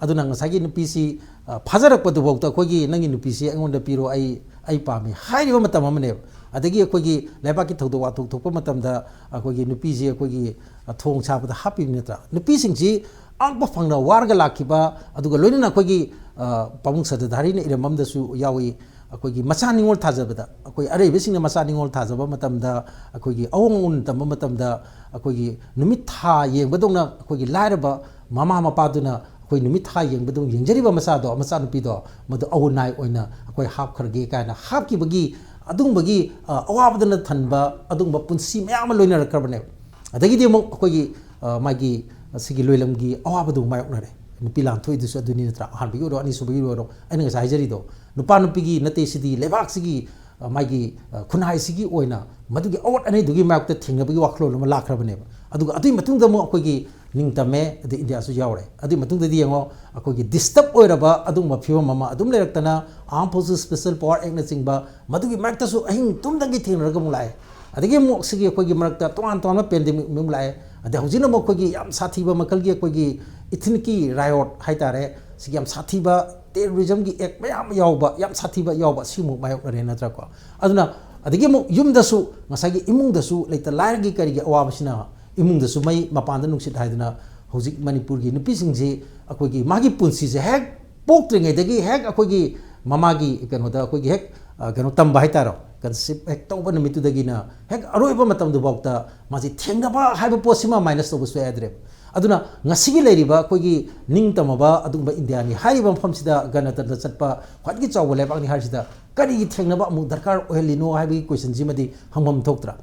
ꯑꯗꯨꯅ ꯉꯁꯥꯏꯒꯤ ꯅꯨꯄꯤꯁꯤ, ꯑ, ꯐꯥꯖꯔꯛꯄꯗꯨꯐꯥꯎꯗ ꯑꯩꯈꯣꯏꯒꯤ "ꯅꯪꯒꯤ ꯅꯨꯄꯤꯁꯤ ꯑꯩꯉꯣꯟꯗ ꯄꯤꯔꯣ, ꯑꯩ, ꯑꯩ ꯄꯥꯝꯃꯤ" ꯍꯥꯏꯔꯤꯕ ꯃꯇꯝ ꯑꯃꯅꯦꯕ꯫ ꯑꯗꯒꯤ ꯑꯩꯈꯣꯏꯒꯤ ꯂꯩꯕꯥꯛꯀꯤ ꯊꯧꯗꯣꯛ ꯋꯥꯊꯣꯛ ꯊꯣꯛꯄ ꯃꯇꯝꯗ ꯑꯩꯈꯣꯏꯒꯤ ꯅꯨꯄꯤꯁꯤ ꯑꯩꯈꯣꯏꯒꯤ, ꯑ, ꯊꯣꯡ ꯁꯥꯕꯗ ꯍꯥꯞꯄꯤꯕ ꯅꯠꯇ꯭ꯔꯥ? ꯅꯨꯄꯤꯁꯤꯡꯁꯤ ꯑꯉꯛꯄ ꯐꯪꯅ ꯋꯥꯔꯒ ꯂꯥꯛꯈꯤꯕ, ꯑꯗꯨꯒ ꯂꯣꯏꯅꯅ ꯑꯩꯈꯣꯏꯒꯤ, ꯑ, ꯄꯥꯕꯨꯡ ꯁꯗꯗꯥꯔꯤꯅ ꯏꯔꯝꯕ ꯑꯃꯗꯁꯨ ꯌꯥꯎꯏ, ꯑꯩꯈꯣꯏꯒꯤ ꯃꯆꯥ ꯅꯤꯉꯣꯜ ꯊꯥꯖꯕꯗ, ꯑꯩꯈꯣꯏ ꯑꯔꯩꯕꯁꯤꯡꯅ ꯃꯆꯥ ꯅꯤꯉꯣꯜ ꯊꯥꯖꯕ ꯃꯇꯝꯗ, ꯑꯩꯈꯣꯏꯒꯤ ꯑꯋꯣꯡ ꯑꯋꯣꯟ ꯇꯝꯕ ꯃꯇꯝꯗ, ꯑꯩꯈꯣꯏꯒꯤ ꯅꯨꯃꯤꯠ ꯊꯥ ꯌꯦꯡꯕꯗꯧꯅ ꯑꯩꯈꯣꯏꯒꯤ ꯂꯥꯏꯔꯕ ꯃꯃꯥ ꯃꯄꯥꯗꯨꯅ ꯑꯩꯈꯣꯏ ꯅꯨꯃꯤꯠ ꯊꯥ ꯌꯦꯡꯕꯗꯧꯅ ꯌꯦꯡꯖꯔꯤꯕ ꯃꯆꯥꯗꯣ, ꯃꯆꯥꯅꯨꯄꯤꯗꯣ, ꯃꯗꯨ ꯑꯋꯨꯟꯅꯥꯏ ꯑꯣꯏꯅ ꯑꯩꯈꯣꯏ ꯍꯥꯞꯈ꯭ꯔꯒꯦ ꯀꯥꯏꯅ ꯍꯥꯞꯈꯤꯕꯒꯤ ꯑꯗꯨꯒꯨꯝꯕꯒꯤ, ꯑ, ꯑꯋꯥꯕꯗꯅ ꯊꯟꯕ ꯑꯗꯨꯒꯨꯝꯕ ꯄꯨꯟꯁꯤ ꯃꯌꯥꯝ ꯑꯃ ꯂꯣꯏꯅꯔꯛꯈ꯭ꯔꯕꯅꯦꯕ꯫ ꯑꯗꯒꯤꯗꯤ ꯑꯃꯨꯛ ꯑꯩꯈꯣꯏꯒꯤ, ꯑ, ꯃꯥꯒꯤ ꯁꯤꯒꯤ ꯂꯣꯏꯂꯝꯒꯤ ꯑꯋꯥꯕꯗꯨ ꯃꯥꯌꯣꯛꯅꯔꯦ꯫ ꯅꯨꯄꯤ ꯂꯥꯟ ꯊꯣꯛꯏꯗꯨꯁꯨ ꯑꯗꯨꯅꯤ ꯅꯠꯇ꯭ꯔꯥ? ꯑꯍꯥꯟꯕꯒꯤ ꯑꯣꯏꯔꯣ, ꯑꯅꯤꯁꯨꯕꯒꯤ ꯑꯣꯏꯔꯣ, ꯑꯩꯅ ꯉꯁꯥꯏ ꯍꯥꯏꯖꯔꯤꯗꯣ, ꯅꯨꯄꯥ ꯅꯨꯄꯤꯒꯤ ꯅꯠꯇꯦ, ꯁꯤꯗꯤ ꯂꯩꯕꯥꯛꯁꯤꯒꯤ, ꯑ, ꯃꯥꯒꯤ, ꯑ, ꯈꯨꯟꯅꯥꯏꯁꯤꯒꯤ ꯑꯣꯏꯅ ꯃꯗꯨꯒꯤ ꯑꯋꯥꯠ ꯑꯅꯩꯗꯨꯒꯤ ꯃꯥꯌꯣꯛꯇ ꯊꯦꯡꯅꯕꯒꯤ ꯋꯥꯈꯜꯂꯣꯟ ꯑꯃ ꯂꯥꯛꯈ꯭ꯔꯕꯅꯦꯕ꯫ ꯑꯗꯨꯒ ꯑꯗꯨꯒꯤ ꯃꯇꯨꯡꯗ ꯑꯃꯨꯛ ꯑꯩꯈꯣꯏꯒꯤ ꯅꯤꯡꯇꯝꯃꯦ, ꯑꯗꯩ ꯏꯟꯗꯤꯌꯥꯁꯨ ꯌꯥꯎꯔꯦ꯫ ꯑꯗꯨꯒꯤ ꯃꯇꯨꯡꯗꯗꯤ ꯌꯦꯡꯉꯣ, ꯑꯩꯈꯣꯏꯒꯤ ꯗꯤꯁꯇꯔꯕ ꯑꯣꯏꯔꯕ ꯑꯗꯨꯒꯨꯝꯕ ꯐꯤꯕꯝ ꯑꯃ ꯑꯗꯨꯝ ꯂꯩꯔꯛꯇꯅ, ꯑꯥꯔꯝ ꯐꯣꯔꯁꯦꯁ ꯁ꯭ꯄꯦꯁꯦꯜ ꯄꯋꯥꯔ ꯑꯦꯛꯅꯆꯤꯡꯕ ꯃꯗꯨꯒꯤ ꯃꯔꯛꯇꯁꯨ ꯑꯍꯤꯡ ꯇꯨꯝꯗꯒꯤ ꯊꯦꯡꯅꯔꯒ ꯑꯃꯨꯛ ꯂꯥꯛꯑꯦ꯫ ꯑꯗꯒꯤ ꯑꯃꯨꯛ ꯁꯤꯒꯤ ꯑꯩꯈꯣꯏꯒꯤ ꯃꯔꯛꯇ ꯇꯣꯉꯥꯟ ꯇꯣꯉꯥꯟꯕ ꯄꯦꯟꯗꯦꯃꯤꯛ ꯑꯃꯨꯛ ꯂꯥꯛꯑꯦ꯫ ꯑꯗꯩ ꯍꯧꯖꯤꯛꯅ ꯑꯃꯨꯛ ꯑꯩꯈꯣꯏꯒꯤ ꯌꯥꯝ ꯁꯥꯊꯤꯕ ꯃꯈꯜꯒꯤ ꯑꯩꯈꯣꯏꯒꯤ ꯏꯊꯤꯅꯤꯛꯀꯤ ꯔꯥꯏꯑꯣꯠ ꯍꯥꯏꯇꯥꯔꯦ, ꯁꯤꯒꯤ ꯌꯥꯝ ꯁꯥꯊꯤꯕ ꯇꯦꯔꯣꯔꯤꯖꯝꯒꯤ ꯑꯦꯛ ꯃꯌꯥꯝ ꯌꯥꯎꯕ, ꯌꯥꯝ ꯁꯥꯊꯤꯕ ꯌꯥꯎꯕ, ꯁꯤꯃꯨꯛ ꯃꯥꯌꯣꯛꯅꯔꯦ ꯅꯠꯇ꯭ꯔꯥꯀꯣ? ꯑꯗꯨꯅ ꯑꯗꯒꯤ ꯑꯃꯨꯛ ꯌꯨꯝꯗꯁꯨ, ꯉꯁꯥꯏꯒꯤ ꯏꯃꯨꯡꯗꯁꯨ ꯂꯩꯇ ꯂꯥꯏꯔꯒꯤ ꯀꯔꯤꯒꯤ ꯑꯋꯥꯕꯁꯤꯅ ꯏꯃꯨꯡꯗꯁꯨ ꯃꯩ, ꯃꯄꯥꯟꯗ ꯅꯨꯡꯁꯤꯠ ꯍꯥꯏꯗꯅ ꯍꯧꯖꯤꯛ ꯃꯅꯤꯄꯨꯔꯒꯤ ꯅꯨꯄꯤꯁꯤꯡꯁꯤ ꯑꯩꯈꯣꯏꯒꯤ ꯃꯥꯒꯤ ꯄꯨꯟꯁꯤꯁꯦ ꯍꯦꯛ ꯄꯣꯛꯇ꯭ꯔꯤꯉꯩꯗꯒꯤ ꯍꯦꯛ ꯑꯩꯈꯣꯏꯒꯤ, ꯃꯃꯥꯒꯤ ꯀꯩꯅꯣꯗ ꯑꯩꯈꯣꯏꯒꯤ ꯍꯦꯛ ꯑ, ꯀꯩꯅꯣ ꯇꯝꯕ ꯍꯥꯏꯇꯥꯔꯣ, ꯀꯟꯁꯤꯞ ꯍꯦꯛ ꯇꯧꯕ ꯅꯨꯃꯤꯠꯇꯨꯗꯒꯤꯅ ꯍꯦꯛ ꯑꯔꯣꯏꯕ ꯃꯇꯝꯗꯨꯐꯥꯎꯗ ꯃꯥꯁꯤ ꯊꯦꯡꯅꯕ ꯍꯥꯏꯕ ꯄꯣꯠꯁꯤꯃ ꯃꯥꯏꯅꯁ ꯇꯧꯕ ꯁꯨꯡꯌꯥ ꯌꯥꯗ꯭ꯔꯦꯕ꯫ ꯑꯗꯨꯅ ꯉꯁꯤꯒꯤ ꯂꯩꯔꯤꯕ ꯑꯩꯈꯣꯏꯒꯤ ꯅꯤꯡꯇꯝꯃꯕ ꯑꯗꯨꯒꯨꯝꯕ ꯏꯟꯗꯤꯌꯥꯅꯤ ꯍꯥꯏꯔꯤꯕ ꯃꯐꯝꯁꯤꯗ ꯒꯅꯇꯟꯇ꯭ꯔ ꯆꯠꯄ ꯈ꯭ꯋꯥꯏꯗꯒꯤ ꯆꯥꯎꯕ ꯂꯩꯕꯥꯛꯅꯤ ꯍꯥꯏꯔꯤꯁꯤꯗ ꯀꯔꯤꯒꯤ ꯊꯦꯡꯅꯕ ꯑꯃꯨꯛ ꯗꯔꯀꯥꯔ ꯑꯣꯏꯍꯜꯂꯤꯅꯣ ꯍꯥꯏꯕꯒꯤ ꯀꯣꯏꯁꯟꯁꯤꯃꯗꯤ ꯍꯪꯐꯝ ꯊꯣꯛꯇ꯭ꯔꯥ?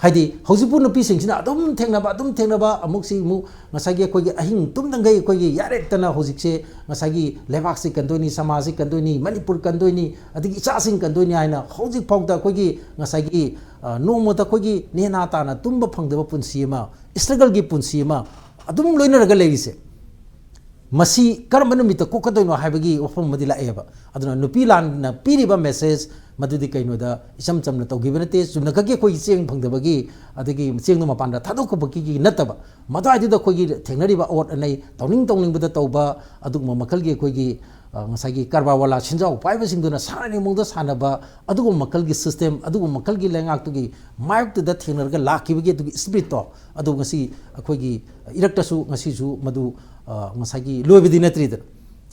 ꯍꯥꯏꯗꯤ ꯍꯧꯖꯤꯛꯄꯨ ꯅꯨꯄꯤꯁꯤꯡꯁꯤꯅ ꯑꯗꯨꯝ ꯊꯦꯡꯅꯕ, ꯑꯗꯨꯝ ꯊꯦꯡꯅꯕ, ꯑꯃꯨꯛꯁꯤ ꯑꯃꯨꯛ ꯉꯁꯥꯏꯒꯤ ꯑꯩꯈꯣꯏꯒꯤ ꯑꯍꯤꯡ ꯇꯨꯝꯗꯉꯩ ꯑꯩꯈꯣꯏꯒꯤ ꯌꯥꯔꯦꯇꯅ ꯍꯧꯖꯤꯛꯁꯦ ꯉꯁꯥꯏꯒꯤ ꯂꯩꯕꯥꯛꯁꯤ ꯀꯟꯗꯣꯏꯅꯤ, ꯁꯃꯥꯖꯁꯤ ꯀꯟꯗꯣꯏꯅꯤ, ꯃꯅꯤꯄꯨꯔ ꯀꯟꯗꯣꯏꯅꯤ, ꯑꯗꯒꯤ ꯏꯆꯥꯁꯤꯡ ꯀꯟꯗꯣꯏꯅꯤ ꯍꯥꯏꯅ ꯍꯧꯖꯤꯛ ꯐꯥꯎꯗ ꯑꯩꯈꯣꯏꯒꯤ ꯉꯁꯥꯏꯒꯤ, ꯑ, ꯅꯣꯡꯃꯇ ꯑꯩꯈꯣꯏꯒꯤ ꯅꯦꯅꯥ ꯇꯥꯅ ꯇꯨꯝꯕ ꯐꯪꯗꯕ ꯄꯨꯟꯁꯤ ꯑꯃ, ꯏꯁꯇ꯭ꯔꯒꯜꯒꯤ ꯄꯨꯟꯁꯤ ꯑꯃ ꯑꯗꯨꯝ ꯂꯣꯏꯅꯔꯒ ꯂꯩꯔꯤꯁꯦ꯫ ꯃꯁꯤ ꯀꯔꯝꯕ ꯅꯨꯃꯤꯠꯇ ꯀꯣꯛꯀꯗꯣꯏꯅꯣ ꯍꯥꯏꯕꯒꯤ ꯋꯥꯐꯝ ꯑꯃꯗꯤ ꯂꯥꯛꯑꯦꯕ꯫ ꯑꯗꯨꯅ ꯅꯨꯄꯤ ꯂꯥꯟꯅ ꯄꯤꯔꯤꯕ ꯃꯦꯁꯦꯖ ꯃꯗꯨꯗꯤ ꯀꯩꯅꯣꯗ ꯏꯆꯝ ꯆꯝꯅ ꯇꯧꯈꯤꯕ ꯅꯠꯇꯦ, ꯆꯨꯝꯅꯈꯛꯀꯤ ꯑꯩꯈꯣꯏꯒꯤ ꯆꯦꯡ ꯐꯪꯗꯕꯒꯤ, ꯑꯗꯒꯤ ꯆꯦꯡꯗꯣ ꯃꯄꯥꯟꯗ ꯊꯥꯗꯣꯛꯈꯤꯕꯒꯤ ꯅꯠꯇꯕ, ꯃꯗꯨꯋꯥꯏꯗꯨꯗ ꯑꯩꯈꯣꯏꯒꯤ ꯊꯦꯡꯅꯔꯤꯕ ꯑꯋꯣꯠ ꯑꯅꯩ, ꯇꯧꯅꯤꯡ ꯇꯧꯅꯤꯡꯕꯗ ꯇꯧꯕ, ꯑꯗꯨꯒꯨꯝꯕ ꯃꯈꯜꯒꯤ ꯑꯩꯈꯣꯏꯒꯤ, ꯑ, ꯉꯁꯥꯏꯒꯤ ꯀꯔꯕꯥꯔ ꯋꯥꯂꯥ ꯁꯦꯟꯖꯥꯎ ꯄꯥꯏꯕꯁꯤꯡꯗꯨꯅ ꯁꯥꯟꯅꯅꯤꯡ ꯃꯑꯣꯡꯗ ꯁꯥꯟꯅꯕ, ꯑꯗꯨꯒꯨꯝꯕ ꯃꯈꯜꯒꯤ ꯁꯤꯁꯇꯦꯝ, ꯑꯗꯨꯒꯨꯝꯕ ꯃꯈꯜꯒꯤ ꯂꯩꯉꯥꯛꯇꯨꯒꯤ ꯃꯥꯌꯣꯛꯇꯨꯗ ꯊꯦꯡꯅꯔꯒ ꯂꯥꯛꯈꯤꯕꯒꯤ ꯑꯗꯨꯒꯤ ꯏꯁꯄꯤꯔꯤꯠꯇꯣ ꯑꯗꯨ ꯉꯁꯤ ꯑꯩꯈꯣꯏꯒꯤ ꯏꯔꯛꯇꯁꯨ ꯉꯁꯤꯁꯨ ꯃꯗꯨ, ꯑ, ꯉꯁꯥꯏꯒꯤ ꯂꯣꯏꯕꯗꯤ ꯅꯠꯇ꯭ꯔꯤꯗꯅ꯫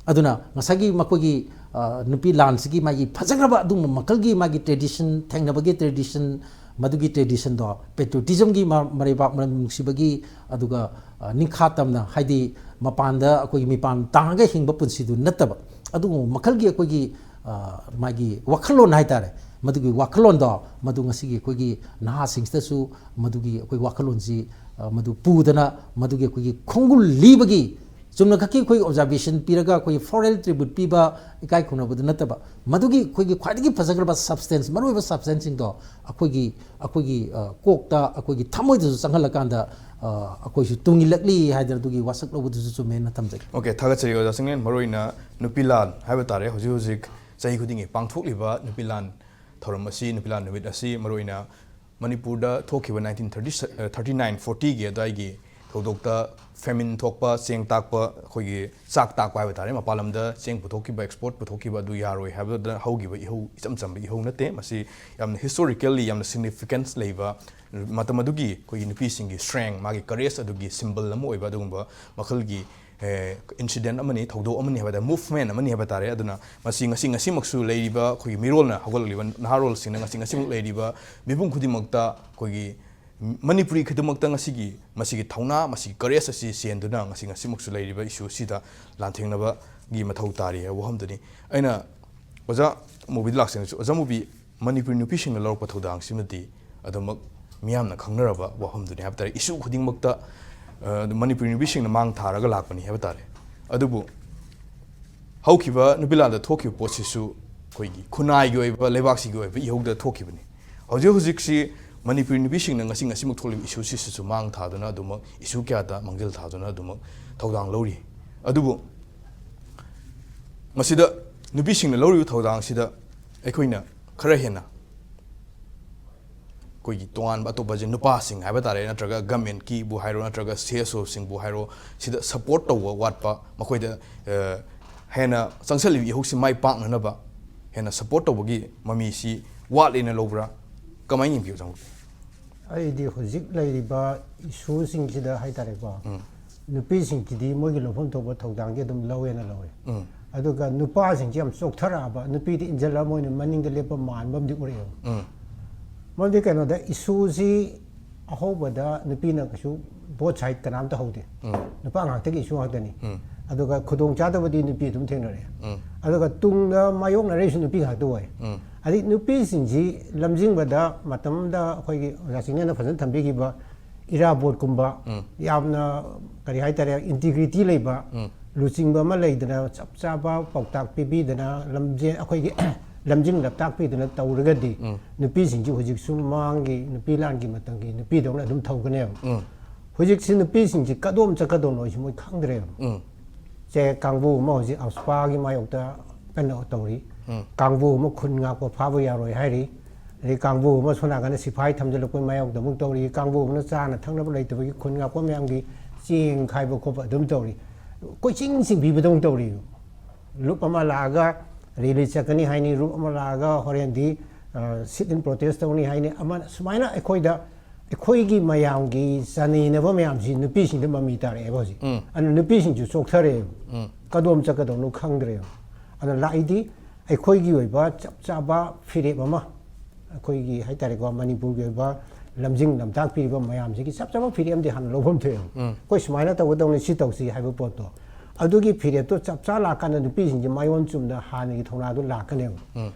ꯑꯗꯨꯅ ꯉꯁꯥꯏꯒꯤ ꯃꯈꯣꯏꯒꯤ, ꯑ, ꯅꯨꯄꯤ ꯂꯥꯟꯁꯤꯒꯤ ꯃꯥꯒꯤ ꯐꯖꯈ꯭ꯔꯕ ꯑꯗꯨꯒꯨꯝꯕ ꯃꯈꯜꯒꯤ ꯃꯥꯒꯤ ꯇ꯭ꯔꯦꯗꯤꯁꯟ, ꯊꯦꯡꯅꯕꯒꯤ ꯇ꯭ꯔꯦꯗꯤꯁꯟ, ꯃꯗꯨꯒꯤ ꯇ꯭ꯔꯦꯗꯤꯁꯟꯗꯣ, ꯄꯦꯇ꯭ꯔꯤꯌꯣꯇꯤꯖꯝꯒꯤ ꯃ-, ꯃꯔꯩꯕꯥꯛ ꯃꯅꯝ ꯅꯨꯡꯁꯤꯕꯒꯤ, ꯑꯗꯨꯒ, ꯑ, ꯅꯤꯡꯈꯥ ꯇꯝꯅ, ꯍꯥꯏꯗꯤ ꯃꯄꯥꯟꯗ ꯑꯩꯈꯣꯏꯒꯤ ꯃꯤꯄꯥꯟ ꯇꯥꯡꯉꯒ ꯍꯤꯡꯕ ꯄꯨꯟꯁꯤꯗꯨ ꯅꯠꯇꯕ, ꯑꯗꯨꯒꯨꯝꯕ ꯃꯈꯜꯒꯤ ꯑꯩꯈꯣꯏꯒꯤ, ꯑ, ꯃꯥꯒꯤ ꯋꯥꯈꯜꯂꯣꯟ ꯍꯥꯏꯇꯥꯔꯦ, ꯃꯗꯨꯒꯤ ꯋꯥꯈꯜꯂꯣꯟꯗꯣ ꯃꯗꯨ ꯉꯁꯤꯒꯤ ꯑꯩꯈꯣꯏꯒꯤ ꯅꯍꯥꯁꯤꯡꯁꯤꯗꯁꯨ ꯃꯗꯨꯒꯤ ꯑꯩꯈꯣꯏ ꯋꯥꯈꯜꯂꯣꯟꯁꯤ, ꯑ, ꯃꯗꯨ ꯄꯨꯗꯅ ꯃꯗꯨꯒꯤ ꯑꯩꯈꯣꯏꯒꯤ ꯈꯣꯡꯒꯨꯜ ꯂꯤꯕꯒꯤ ꯆꯨꯝꯅꯈꯛꯀꯤ ꯑꯩꯈꯣꯏ ꯑꯣꯕꯖꯥꯔꯕꯦꯁꯟ ꯄꯤꯔꯒ ꯑꯩꯈꯣꯏꯒꯤ ꯐꯣꯔꯦꯜ ꯇ꯭ꯔꯤꯕ꯭ꯌꯨꯠ ꯄꯤꯕ, ꯏꯀꯥꯏ ꯈꯨꯝꯅꯕꯗꯨ ꯅꯠꯇꯕ, ꯃꯗꯨꯒꯤ ꯑꯩꯈꯣꯏꯒꯤ ꯈ꯭ꯋꯥꯏꯗꯒꯤ ꯐꯖꯈ꯭ꯔꯕ ꯁꯕꯁꯇꯦꯟꯁ, ꯃꯔꯨꯑꯣꯏꯕ ꯁꯕꯁꯇꯦꯟꯁꯁꯤꯡꯗꯣ ꯑꯩꯈꯣꯏꯒꯤ, ꯑꯩꯈꯣꯏꯒꯤ, ꯑ, ꯀꯣꯛꯇ, ꯑꯩꯈꯣꯏꯒꯤ ꯊꯃꯣꯏꯗꯁꯨ ꯆꯪꯍꯜꯂꯀꯥꯟꯗ, ꯑ, ꯑꯩꯈꯣꯏꯁꯨ ꯇꯨꯡ ꯏꯜꯂꯛꯂꯤ ꯍꯥꯏꯗꯅ ꯑꯗꯨꯒꯤ ꯋꯥꯁꯛ ꯂꯧꯕꯗꯨꯁꯨ ꯆꯨꯝꯃꯦꯅ ꯊꯝꯖꯒꯦ꯫ ꯑꯣꯀꯦ, ꯊꯥꯒꯠꯆꯔꯤ ꯑꯣꯖꯥ ꯆꯤꯡꯂꯦꯟ꯫ ꯃꯔꯨꯑꯣꯏꯅ ꯅꯨꯄꯤ ꯂꯥꯟ ꯍꯥꯏꯕ ꯇꯥꯔꯦ, ꯍꯧꯖꯤꯛ ꯍꯧꯖꯤꯛ ꯆꯍꯤ ꯈꯨꯗꯤꯡꯒꯤ ꯄꯥꯡꯊꯣꯛꯂꯤꯕ ꯅꯨꯄꯤ ꯂꯥꯟ ꯊꯧꯔꯝ ꯑꯁꯤ, ꯅꯨꯄꯤ ꯂꯥꯟ ꯅꯨꯃꯤꯠ ꯑꯁꯤ ꯃꯔꯨꯑꯣꯏꯅ ꯃꯅꯤꯄꯨꯔꯗ ꯊꯣꯛꯈꯤꯕ ꯅꯥꯏꯟꯇꯤꯟ ꯊꯥꯔꯇꯤ, ꯊꯥꯔꯇꯤ ꯅꯥꯏꯟ ꯐꯣꯔꯇꯤꯒꯤ ꯑꯗꯨꯋꯥꯏꯒꯤ ꯊꯧꯗꯣꯛꯇ ꯐꯦꯃꯤꯟ ꯊꯣꯛꯄ, ꯆꯦꯡ ꯇꯥꯛꯄ, ꯑꯩꯈꯣꯏꯒꯤ ꯆꯥꯛ ꯇꯥꯛꯄ ꯍꯥꯏꯕ ꯇꯥꯔꯦ, ꯃꯄꯥꯟ ꯂꯝꯗ ꯆꯦꯡ ꯄꯨꯊꯣꯛꯈꯤꯕ, ꯑꯦꯛꯁꯄꯣꯔꯠ ꯄꯨꯊꯣꯛꯈꯤꯕ ꯑꯗꯨ ꯌꯥꯔꯣꯏ ꯍꯥꯏꯕꯗ ꯍꯧꯈꯤꯕ ꯏꯍꯧ, ꯏꯆꯝ ꯆꯝꯕ ꯏꯍꯧ ꯅꯠꯇꯦ꯫ ꯃꯁꯤ ꯌꯥꯝꯅ ꯍꯤꯁꯇꯣꯔꯤꯀꯦꯜꯂꯤ ꯌꯥꯝꯅ ꯁꯤꯒꯅꯤꯐꯤꯀꯦꯟꯁ ꯂꯩꯕ, ꯃꯇꯝ ꯑꯗꯨꯒꯤ ꯑꯩꯈꯣꯏꯒꯤ ꯅꯨꯄꯤꯁꯤꯡꯒꯤ ꯁ꯭ꯇ꯭ꯔꯦꯡ, ꯃꯥꯒꯤ ꯀꯔꯦꯖ ꯑꯗꯨꯒꯤ ꯁꯤꯝꯕꯜ ꯑꯃ ꯑꯣꯏꯕ ꯑꯗꯨꯒꯨꯝꯕ ꯃꯈꯜꯒꯤ ꯏꯟꯁꯤꯗꯦꯟ ꯑꯃꯅꯤ, ꯊꯧꯗꯣꯛ ꯑꯃꯅꯤ ꯍꯥꯏꯕ ꯇꯥꯔꯦ, ꯃꯨꯚꯃꯦꯟ ꯑꯃꯅꯤ ꯍꯥꯏꯕ ꯇꯥꯔꯦ꯫ ꯑꯗꯨꯅ ꯃꯁꯤ ꯉꯁꯤ ꯉꯁꯤꯃꯛꯁꯨ ꯂꯩꯔꯤꯕ ꯑꯩꯈꯣꯏꯒꯤ ꯃꯤꯔꯣꯜꯅ, ꯍꯧꯒꯠꯂꯛꯂꯤꯕ ꯅꯍꯥꯔꯣꯜꯁꯤꯡꯅ ꯉꯁꯤ ꯉꯁꯤꯃꯛ ꯂꯩꯔꯤꯕ ꯃꯤꯄꯨꯝ ꯈꯨꯗꯤꯡꯃꯛꯇ ꯑꯩꯈꯣꯏꯒꯤ ꯃꯅꯤꯄꯨꯔꯤ ꯈꯨꯗꯤꯡꯃꯛꯇ ꯉꯁꯤꯒꯤ ꯃꯁꯤꯒꯤ ꯊꯧꯅꯥ, ꯃꯁꯤꯒꯤ ꯀꯔꯦꯖ ꯑꯁꯤ ꯆꯦꯟꯗꯨꯅ ꯉꯁꯤ ꯉꯁꯤꯃꯛꯁꯨ ꯂꯩꯔꯤꯕ ꯏꯁꯨ ꯑꯁꯤꯗ ꯂꯥꯟꯊꯦꯡꯅꯕꯒꯤ ꯃꯊꯧ ꯇꯥꯔꯤ ꯍꯥꯏꯕ ꯋꯥꯐꯝꯗꯨꯅꯤ꯫ ꯑꯩꯅ ꯑꯣꯖꯥ ꯃꯨꯕꯤꯗ ꯂꯥꯛꯆꯅꯤꯡꯁꯨ, ꯑꯣꯖꯥ ꯃꯨꯕꯤ, ꯃꯅꯤꯄꯨꯔꯤ ꯅꯨꯄꯤꯁꯤꯡꯅ ꯂꯧꯔꯛꯄ ꯊꯧꯗꯥꯡꯁꯤꯃꯗꯤ ꯑꯗꯨꯃꯛ ꯃꯤꯌꯥꯝꯅ ꯈꯪꯅꯔꯕ ꯋꯥꯐꯝꯗꯨꯅꯤ ꯍꯥꯏꯕ ꯇꯥꯔꯦ꯫ ꯏꯁꯨ ꯈꯨꯗꯤꯡꯃꯛꯇ, ꯑ, ꯃꯅꯤꯄꯨꯔꯤ ꯅꯨꯄꯤꯁꯤꯡꯅ ꯃꯥꯡ ꯊꯥꯔꯒ ꯂꯥꯛꯄꯅꯤ ꯍꯥꯏꯕ ꯇꯥꯔꯦ꯫ ꯑꯗꯨꯕꯨ ꯍꯧꯈꯤꯕ ꯅꯨꯄꯤ ꯂꯥꯟꯗ ꯊꯣꯛꯈꯤꯕ ꯄꯣꯠꯁꯤꯁꯨ ꯑꯩꯈꯣꯏꯒꯤ ꯈꯨꯟꯅꯥꯏꯒꯤ ꯑꯣꯏꯕ, ꯂꯩꯕꯥꯛꯁꯤꯒꯤ ꯑꯣꯏꯕ ꯏꯍꯧꯗ ꯊꯣꯛꯈꯤꯕꯅꯤ꯫ ꯍꯧꯖꯤꯛ ꯍꯧꯖꯤꯛꯁꯤ ꯃꯅꯤꯄꯨꯔꯤ ꯅꯨꯄꯤꯁꯤꯡꯅ ꯉꯁꯤ ꯉꯁꯤꯃꯛ ꯊꯣꯛꯂꯤꯕ ꯏꯁꯨꯁꯤꯁꯨ ꯃꯥꯡ ꯊꯥꯗꯨꯅ ꯑꯗꯨꯃꯛ, ꯏꯁꯨ ꯀꯌꯥꯗ ꯃꯥꯡꯖꯤꯜ ꯊꯥꯗꯨꯅ ꯑꯗꯨꯃꯛ ꯊꯧꯗꯥꯡ ꯂꯧꯔꯤ꯫ ꯑꯗꯨꯕꯨ ꯃꯁꯤꯗ ꯅꯨꯄꯤꯁꯤꯡꯅ ꯂꯧꯔꯤꯕ ꯊꯧꯗꯥꯡꯁꯤꯗ ꯑꯩꯈꯣꯏꯅ ꯈꯔ ꯍꯦꯟꯅ ꯑꯩꯈꯣꯏꯒꯤ ꯇꯣꯉꯥꯟꯕ ꯑꯇꯣꯞꯄꯁꯦ ꯅꯨꯄꯥꯁꯤꯡ ꯍꯥꯏꯕ ꯇꯥꯔꯦ, ꯅꯠꯇ꯭ꯔꯒ ꯒꯃꯦꯟꯀꯤꯕꯨ ꯍꯥꯏꯔꯣ, ꯅꯠꯇ꯭ꯔꯒ ꯁꯤ ꯑꯦꯁ ꯑꯣꯁꯤꯡꯕꯨ ꯍꯥꯏꯔꯣ, ꯁꯤꯗ ꯁꯄꯣꯔꯠ ꯇꯧꯕ ꯋꯥꯠꯄ, ꯃꯈꯣꯏꯗ, ꯑ, ꯍꯦꯟꯅ ꯆꯪꯁꯤꯜꯂꯤꯕ ꯏꯍꯧꯁꯤ ꯃꯥꯏ ꯄꯥꯛꯅꯅꯕ ꯍꯦꯟꯅ ꯁꯄꯣꯔꯠ ꯇꯧꯕꯒꯤ ꯃꯃꯤꯁꯤ ꯋꯥꯠꯂꯦꯅ ꯂꯧꯕ꯭ꯔꯥ? ꯀꯃꯥꯏꯅ ꯌꯦꯡꯕꯤꯌꯨ, ꯖꯥꯃꯨ? ꯑꯩꯗꯤ ꯍꯧꯖꯤꯛ ꯂꯩꯔꯤꯕ ꯏꯁꯨꯁꯤꯡꯁꯤꯗ ꯍꯥꯏꯇꯥꯔꯦꯀꯣ, ꯎꯝ꯫ ꯅꯨꯄꯤꯁꯤꯡꯁꯤꯗꯤ ꯃꯣꯏꯒꯤ ꯂꯧꯐꯝ ꯊꯣꯛꯄ ꯊꯧꯗꯥꯡꯗꯤ ꯑꯗꯨꯝ ꯂꯧꯋꯦꯅ ꯂꯧꯋꯦ꯫ ꯎꯝ꯫ ꯑꯗꯨꯒ ꯅꯨꯄꯥꯁꯤꯡꯁꯤ ꯌꯥꯝ ꯆꯣꯛꯊꯔꯛꯑꯕ, ꯅꯨꯄꯤꯗꯤ ꯏꯟꯖꯜꯂ ꯃꯣꯏꯅ ꯃꯅꯤꯡꯗ ꯂꯦꯞꯄ ꯃꯥꯟꯕ ꯑꯃꯗꯤ ꯎꯔꯛꯑꯦꯕ꯫ ꯎꯝ꯫ ꯃꯔꯝꯗꯤ ꯀꯩꯅꯣꯗ, ꯏꯁꯨꯁꯤ ꯑꯍꯧꯕꯗ ꯅꯨꯄꯤꯅ ꯀꯩꯁꯨ both side ꯀꯅꯥꯝꯇ ꯍꯧꯗꯦ꯫ ꯎꯝ꯫ ꯅꯨꯄꯥ ꯉꯥꯛꯇꯒꯤ ꯏꯁꯨ ꯉꯥꯛꯇꯅꯤ꯫ ꯎꯝ꯫ ꯑꯗꯨꯒ ꯈꯨꯗꯣꯡꯆꯥꯗꯕꯗꯤ ꯅꯨꯄꯤ ꯑꯗꯨꯝ ꯊꯦꯡꯅꯔꯛꯑꯦ꯫ ꯎꯝ꯫ ꯑꯗꯨꯒ ꯇꯨꯡꯗ ꯃꯥꯌꯣꯛꯅꯔꯛꯏꯁꯨ ꯅꯨꯄꯤ ꯉꯥꯛꯇ ꯑꯣꯏ꯫ ꯎꯝ꯫ ꯑꯗꯩ ꯅꯨꯄꯤꯁꯤꯡꯁꯤ ꯂꯝꯖꯤꯡꯕꯗ ꯃꯇꯝꯗ ꯑꯩꯈꯣꯏꯒꯤ ꯑꯣꯖꯥ ꯆꯤꯡꯅꯦꯅ ꯐꯖꯅ ꯊꯝꯕꯤꯈꯤꯕ ꯏꯔꯥꯕꯣꯠꯀꯨꯝꯕ, ꯎꯝ꯫ ꯌꯥꯝꯅ, ꯀꯔꯤ ꯍꯥꯏꯇꯥꯔꯦ, integrity ꯂꯩꯕ, ꯎꯝ꯫ ꯂꯨꯆꯤꯡꯕ ꯑꯃ ꯂꯩꯗꯅ, ꯆꯞ ꯆꯥꯕ ꯄꯥꯎꯇꯥꯛ ꯄꯤꯕꯤꯗꯅ, ꯂꯝꯖꯦꯜ, ꯑꯩꯈꯣꯏꯒꯤ ꯂꯝꯖꯤꯡ ꯂꯝꯇꯥꯛꯄꯤꯗꯅ ꯇꯧꯔꯒꯗꯤ, ꯎꯝ꯫ ꯅꯨꯄꯤꯁꯤꯡꯁꯤ ꯍꯧꯖꯤꯛꯁꯨ ꯃꯃꯥꯡꯒꯤ ꯅꯨꯄꯤ ꯂꯥꯟꯒꯤ ꯃꯇꯝꯒꯤ ꯅꯨꯄꯤꯗꯧꯅ ꯑꯗꯨꯝ ꯊꯧꯒꯅꯦꯕ꯫ ꯎꯝ꯫ ꯍꯧꯖꯤꯛꯁꯤ ꯅꯨꯄꯤꯁꯤꯡꯁꯤ ꯀꯗꯣꯝ ꯆꯠꯀꯗꯧꯅꯣ ꯍꯥꯏꯁꯤ ꯃꯣꯏ ꯈꯪꯗ꯭ꯔꯦꯕ꯫ ꯎꯝ꯫ ꯁꯦ, ꯀꯥꯡꯕꯨ ꯑꯃ ꯍꯧꯖꯤꯛ ꯑꯐꯁꯨꯄꯥꯒꯤ ꯃꯥꯌꯣꯛꯇ ꯀꯟꯅ ꯇꯧꯔꯤ꯫ ꯎꯝ꯫ ꯀꯥꯡꯕꯨ ꯑꯃ ꯈꯨꯟ ꯉꯥꯛꯄ ꯐꯥꯕ ꯌꯥꯔꯣꯏ ꯍꯥꯏꯔꯤ꯫ ꯑꯗꯩ ꯀꯥꯡꯕꯨ ꯑꯃ ꯁꯣꯝ ꯅꯥꯀꯟꯗ ꯁꯤꯐꯥꯏ ꯊꯝꯖꯤꯜꯂꯛꯄꯒꯤ ꯃꯥꯌꯣꯛꯇ ꯑꯃꯨꯛ ꯇꯧꯔꯤ꯫ ꯀꯥꯡꯕꯨ ꯑꯃꯅ ꯆꯥꯅ ꯊꯛꯅꯕ ꯂꯩꯇꯕꯒꯤ ꯈꯨꯟ ꯉꯥꯛꯄ ꯃꯌꯥꯝꯒꯤ ꯆꯦꯡ ꯈꯥꯏꯕ ꯈꯣꯠꯄ ꯑꯗꯨꯝ ꯇꯧꯔꯤ꯫ ꯀꯣꯏꯆꯤꯡ ꯆꯤꯡꯕꯤꯕꯗꯧꯅ ꯇꯧꯔꯤ꯫ ꯂꯨꯞ ꯑꯃ ꯂꯥꯛꯑꯒ ꯔꯦꯂꯤ ꯆꯠꯀꯅꯤ ꯍꯥꯏꯅꯤ, ꯂꯨꯞ ꯑꯃ ꯂꯥꯛꯑꯒ ꯍꯣꯔꯦꯟꯗꯤ, ꯑ, sit in protest ꯇꯧꯅꯤ ꯍꯥꯏꯅꯤ, ꯑꯃ ꯁꯨꯃꯥꯏꯅ ꯑꯩꯈꯣꯏꯗ ꯑꯩꯈꯣꯏꯒꯤ ꯃꯌꯥꯝꯒꯤ ꯆꯥꯅꯩꯅꯕ ꯃꯌꯥꯝꯁꯤ ꯅꯨꯄꯤꯁꯤꯡꯗ ꯃꯃꯤ ꯇꯥꯔꯛꯑꯦꯕ ꯍꯧꯖꯤꯛ꯫ ꯑꯗꯨꯅ ꯅꯨꯄꯤꯁꯤꯡꯁꯨ ꯆꯣꯛꯊꯔꯛꯑꯦꯕ꯫ ꯀꯗꯣꯝ ꯆꯠꯀꯗꯧꯅꯣ ꯈꯪꯗ꯭ꯔꯦꯕ꯫ ꯑꯗꯨꯅ ꯂꯥꯛꯏꯗꯤ ꯑꯩꯈꯣꯏꯒꯤ ꯑꯣꯏꯕ ꯆꯞ ꯆꯥꯕ ꯐꯤꯔꯦꯞ ꯑꯃ, ꯑꯩꯈꯣꯏꯒꯤ ꯍꯥꯏꯇꯥꯔꯦꯀꯣ, ꯃꯅꯤꯄꯨꯔꯒꯤ ꯑꯣꯏꯕ ꯂꯝꯖꯤꯡ ꯂꯝꯇꯥꯛꯄꯤꯔꯤꯕ ꯃꯌꯥꯝꯁꯤꯒꯤ ꯆꯞ ꯆꯥꯕ ꯐꯤꯔꯦꯞ ꯑꯃꯗꯤ ꯍꯥꯟꯅ ꯂꯧꯐꯝ ꯊꯣꯛꯑꯦꯕ꯫ ꯑꯩꯈꯣꯏ ꯁꯨꯃꯥꯏꯅ ꯇꯧꯒꯗꯧꯅꯤ, ꯁꯤ ꯇꯧꯁꯤ ꯍꯥꯏꯕ ꯄꯣꯠꯇꯣ꯫ ꯑꯗꯨꯒꯤ ꯐꯤꯔꯦꯞꯇꯣ ꯆꯞ ꯆꯥ ꯂꯥꯛꯀꯥꯟꯗ ꯅꯨꯄꯤꯁꯤꯡꯁꯤ ꯃꯥꯏꯑꯣꯟ ꯆꯨꯝꯅ ꯍꯥꯟꯅꯒꯤ ꯊꯧꯅꯥꯗꯨ ꯂꯥꯛꯀꯅꯦꯕ꯫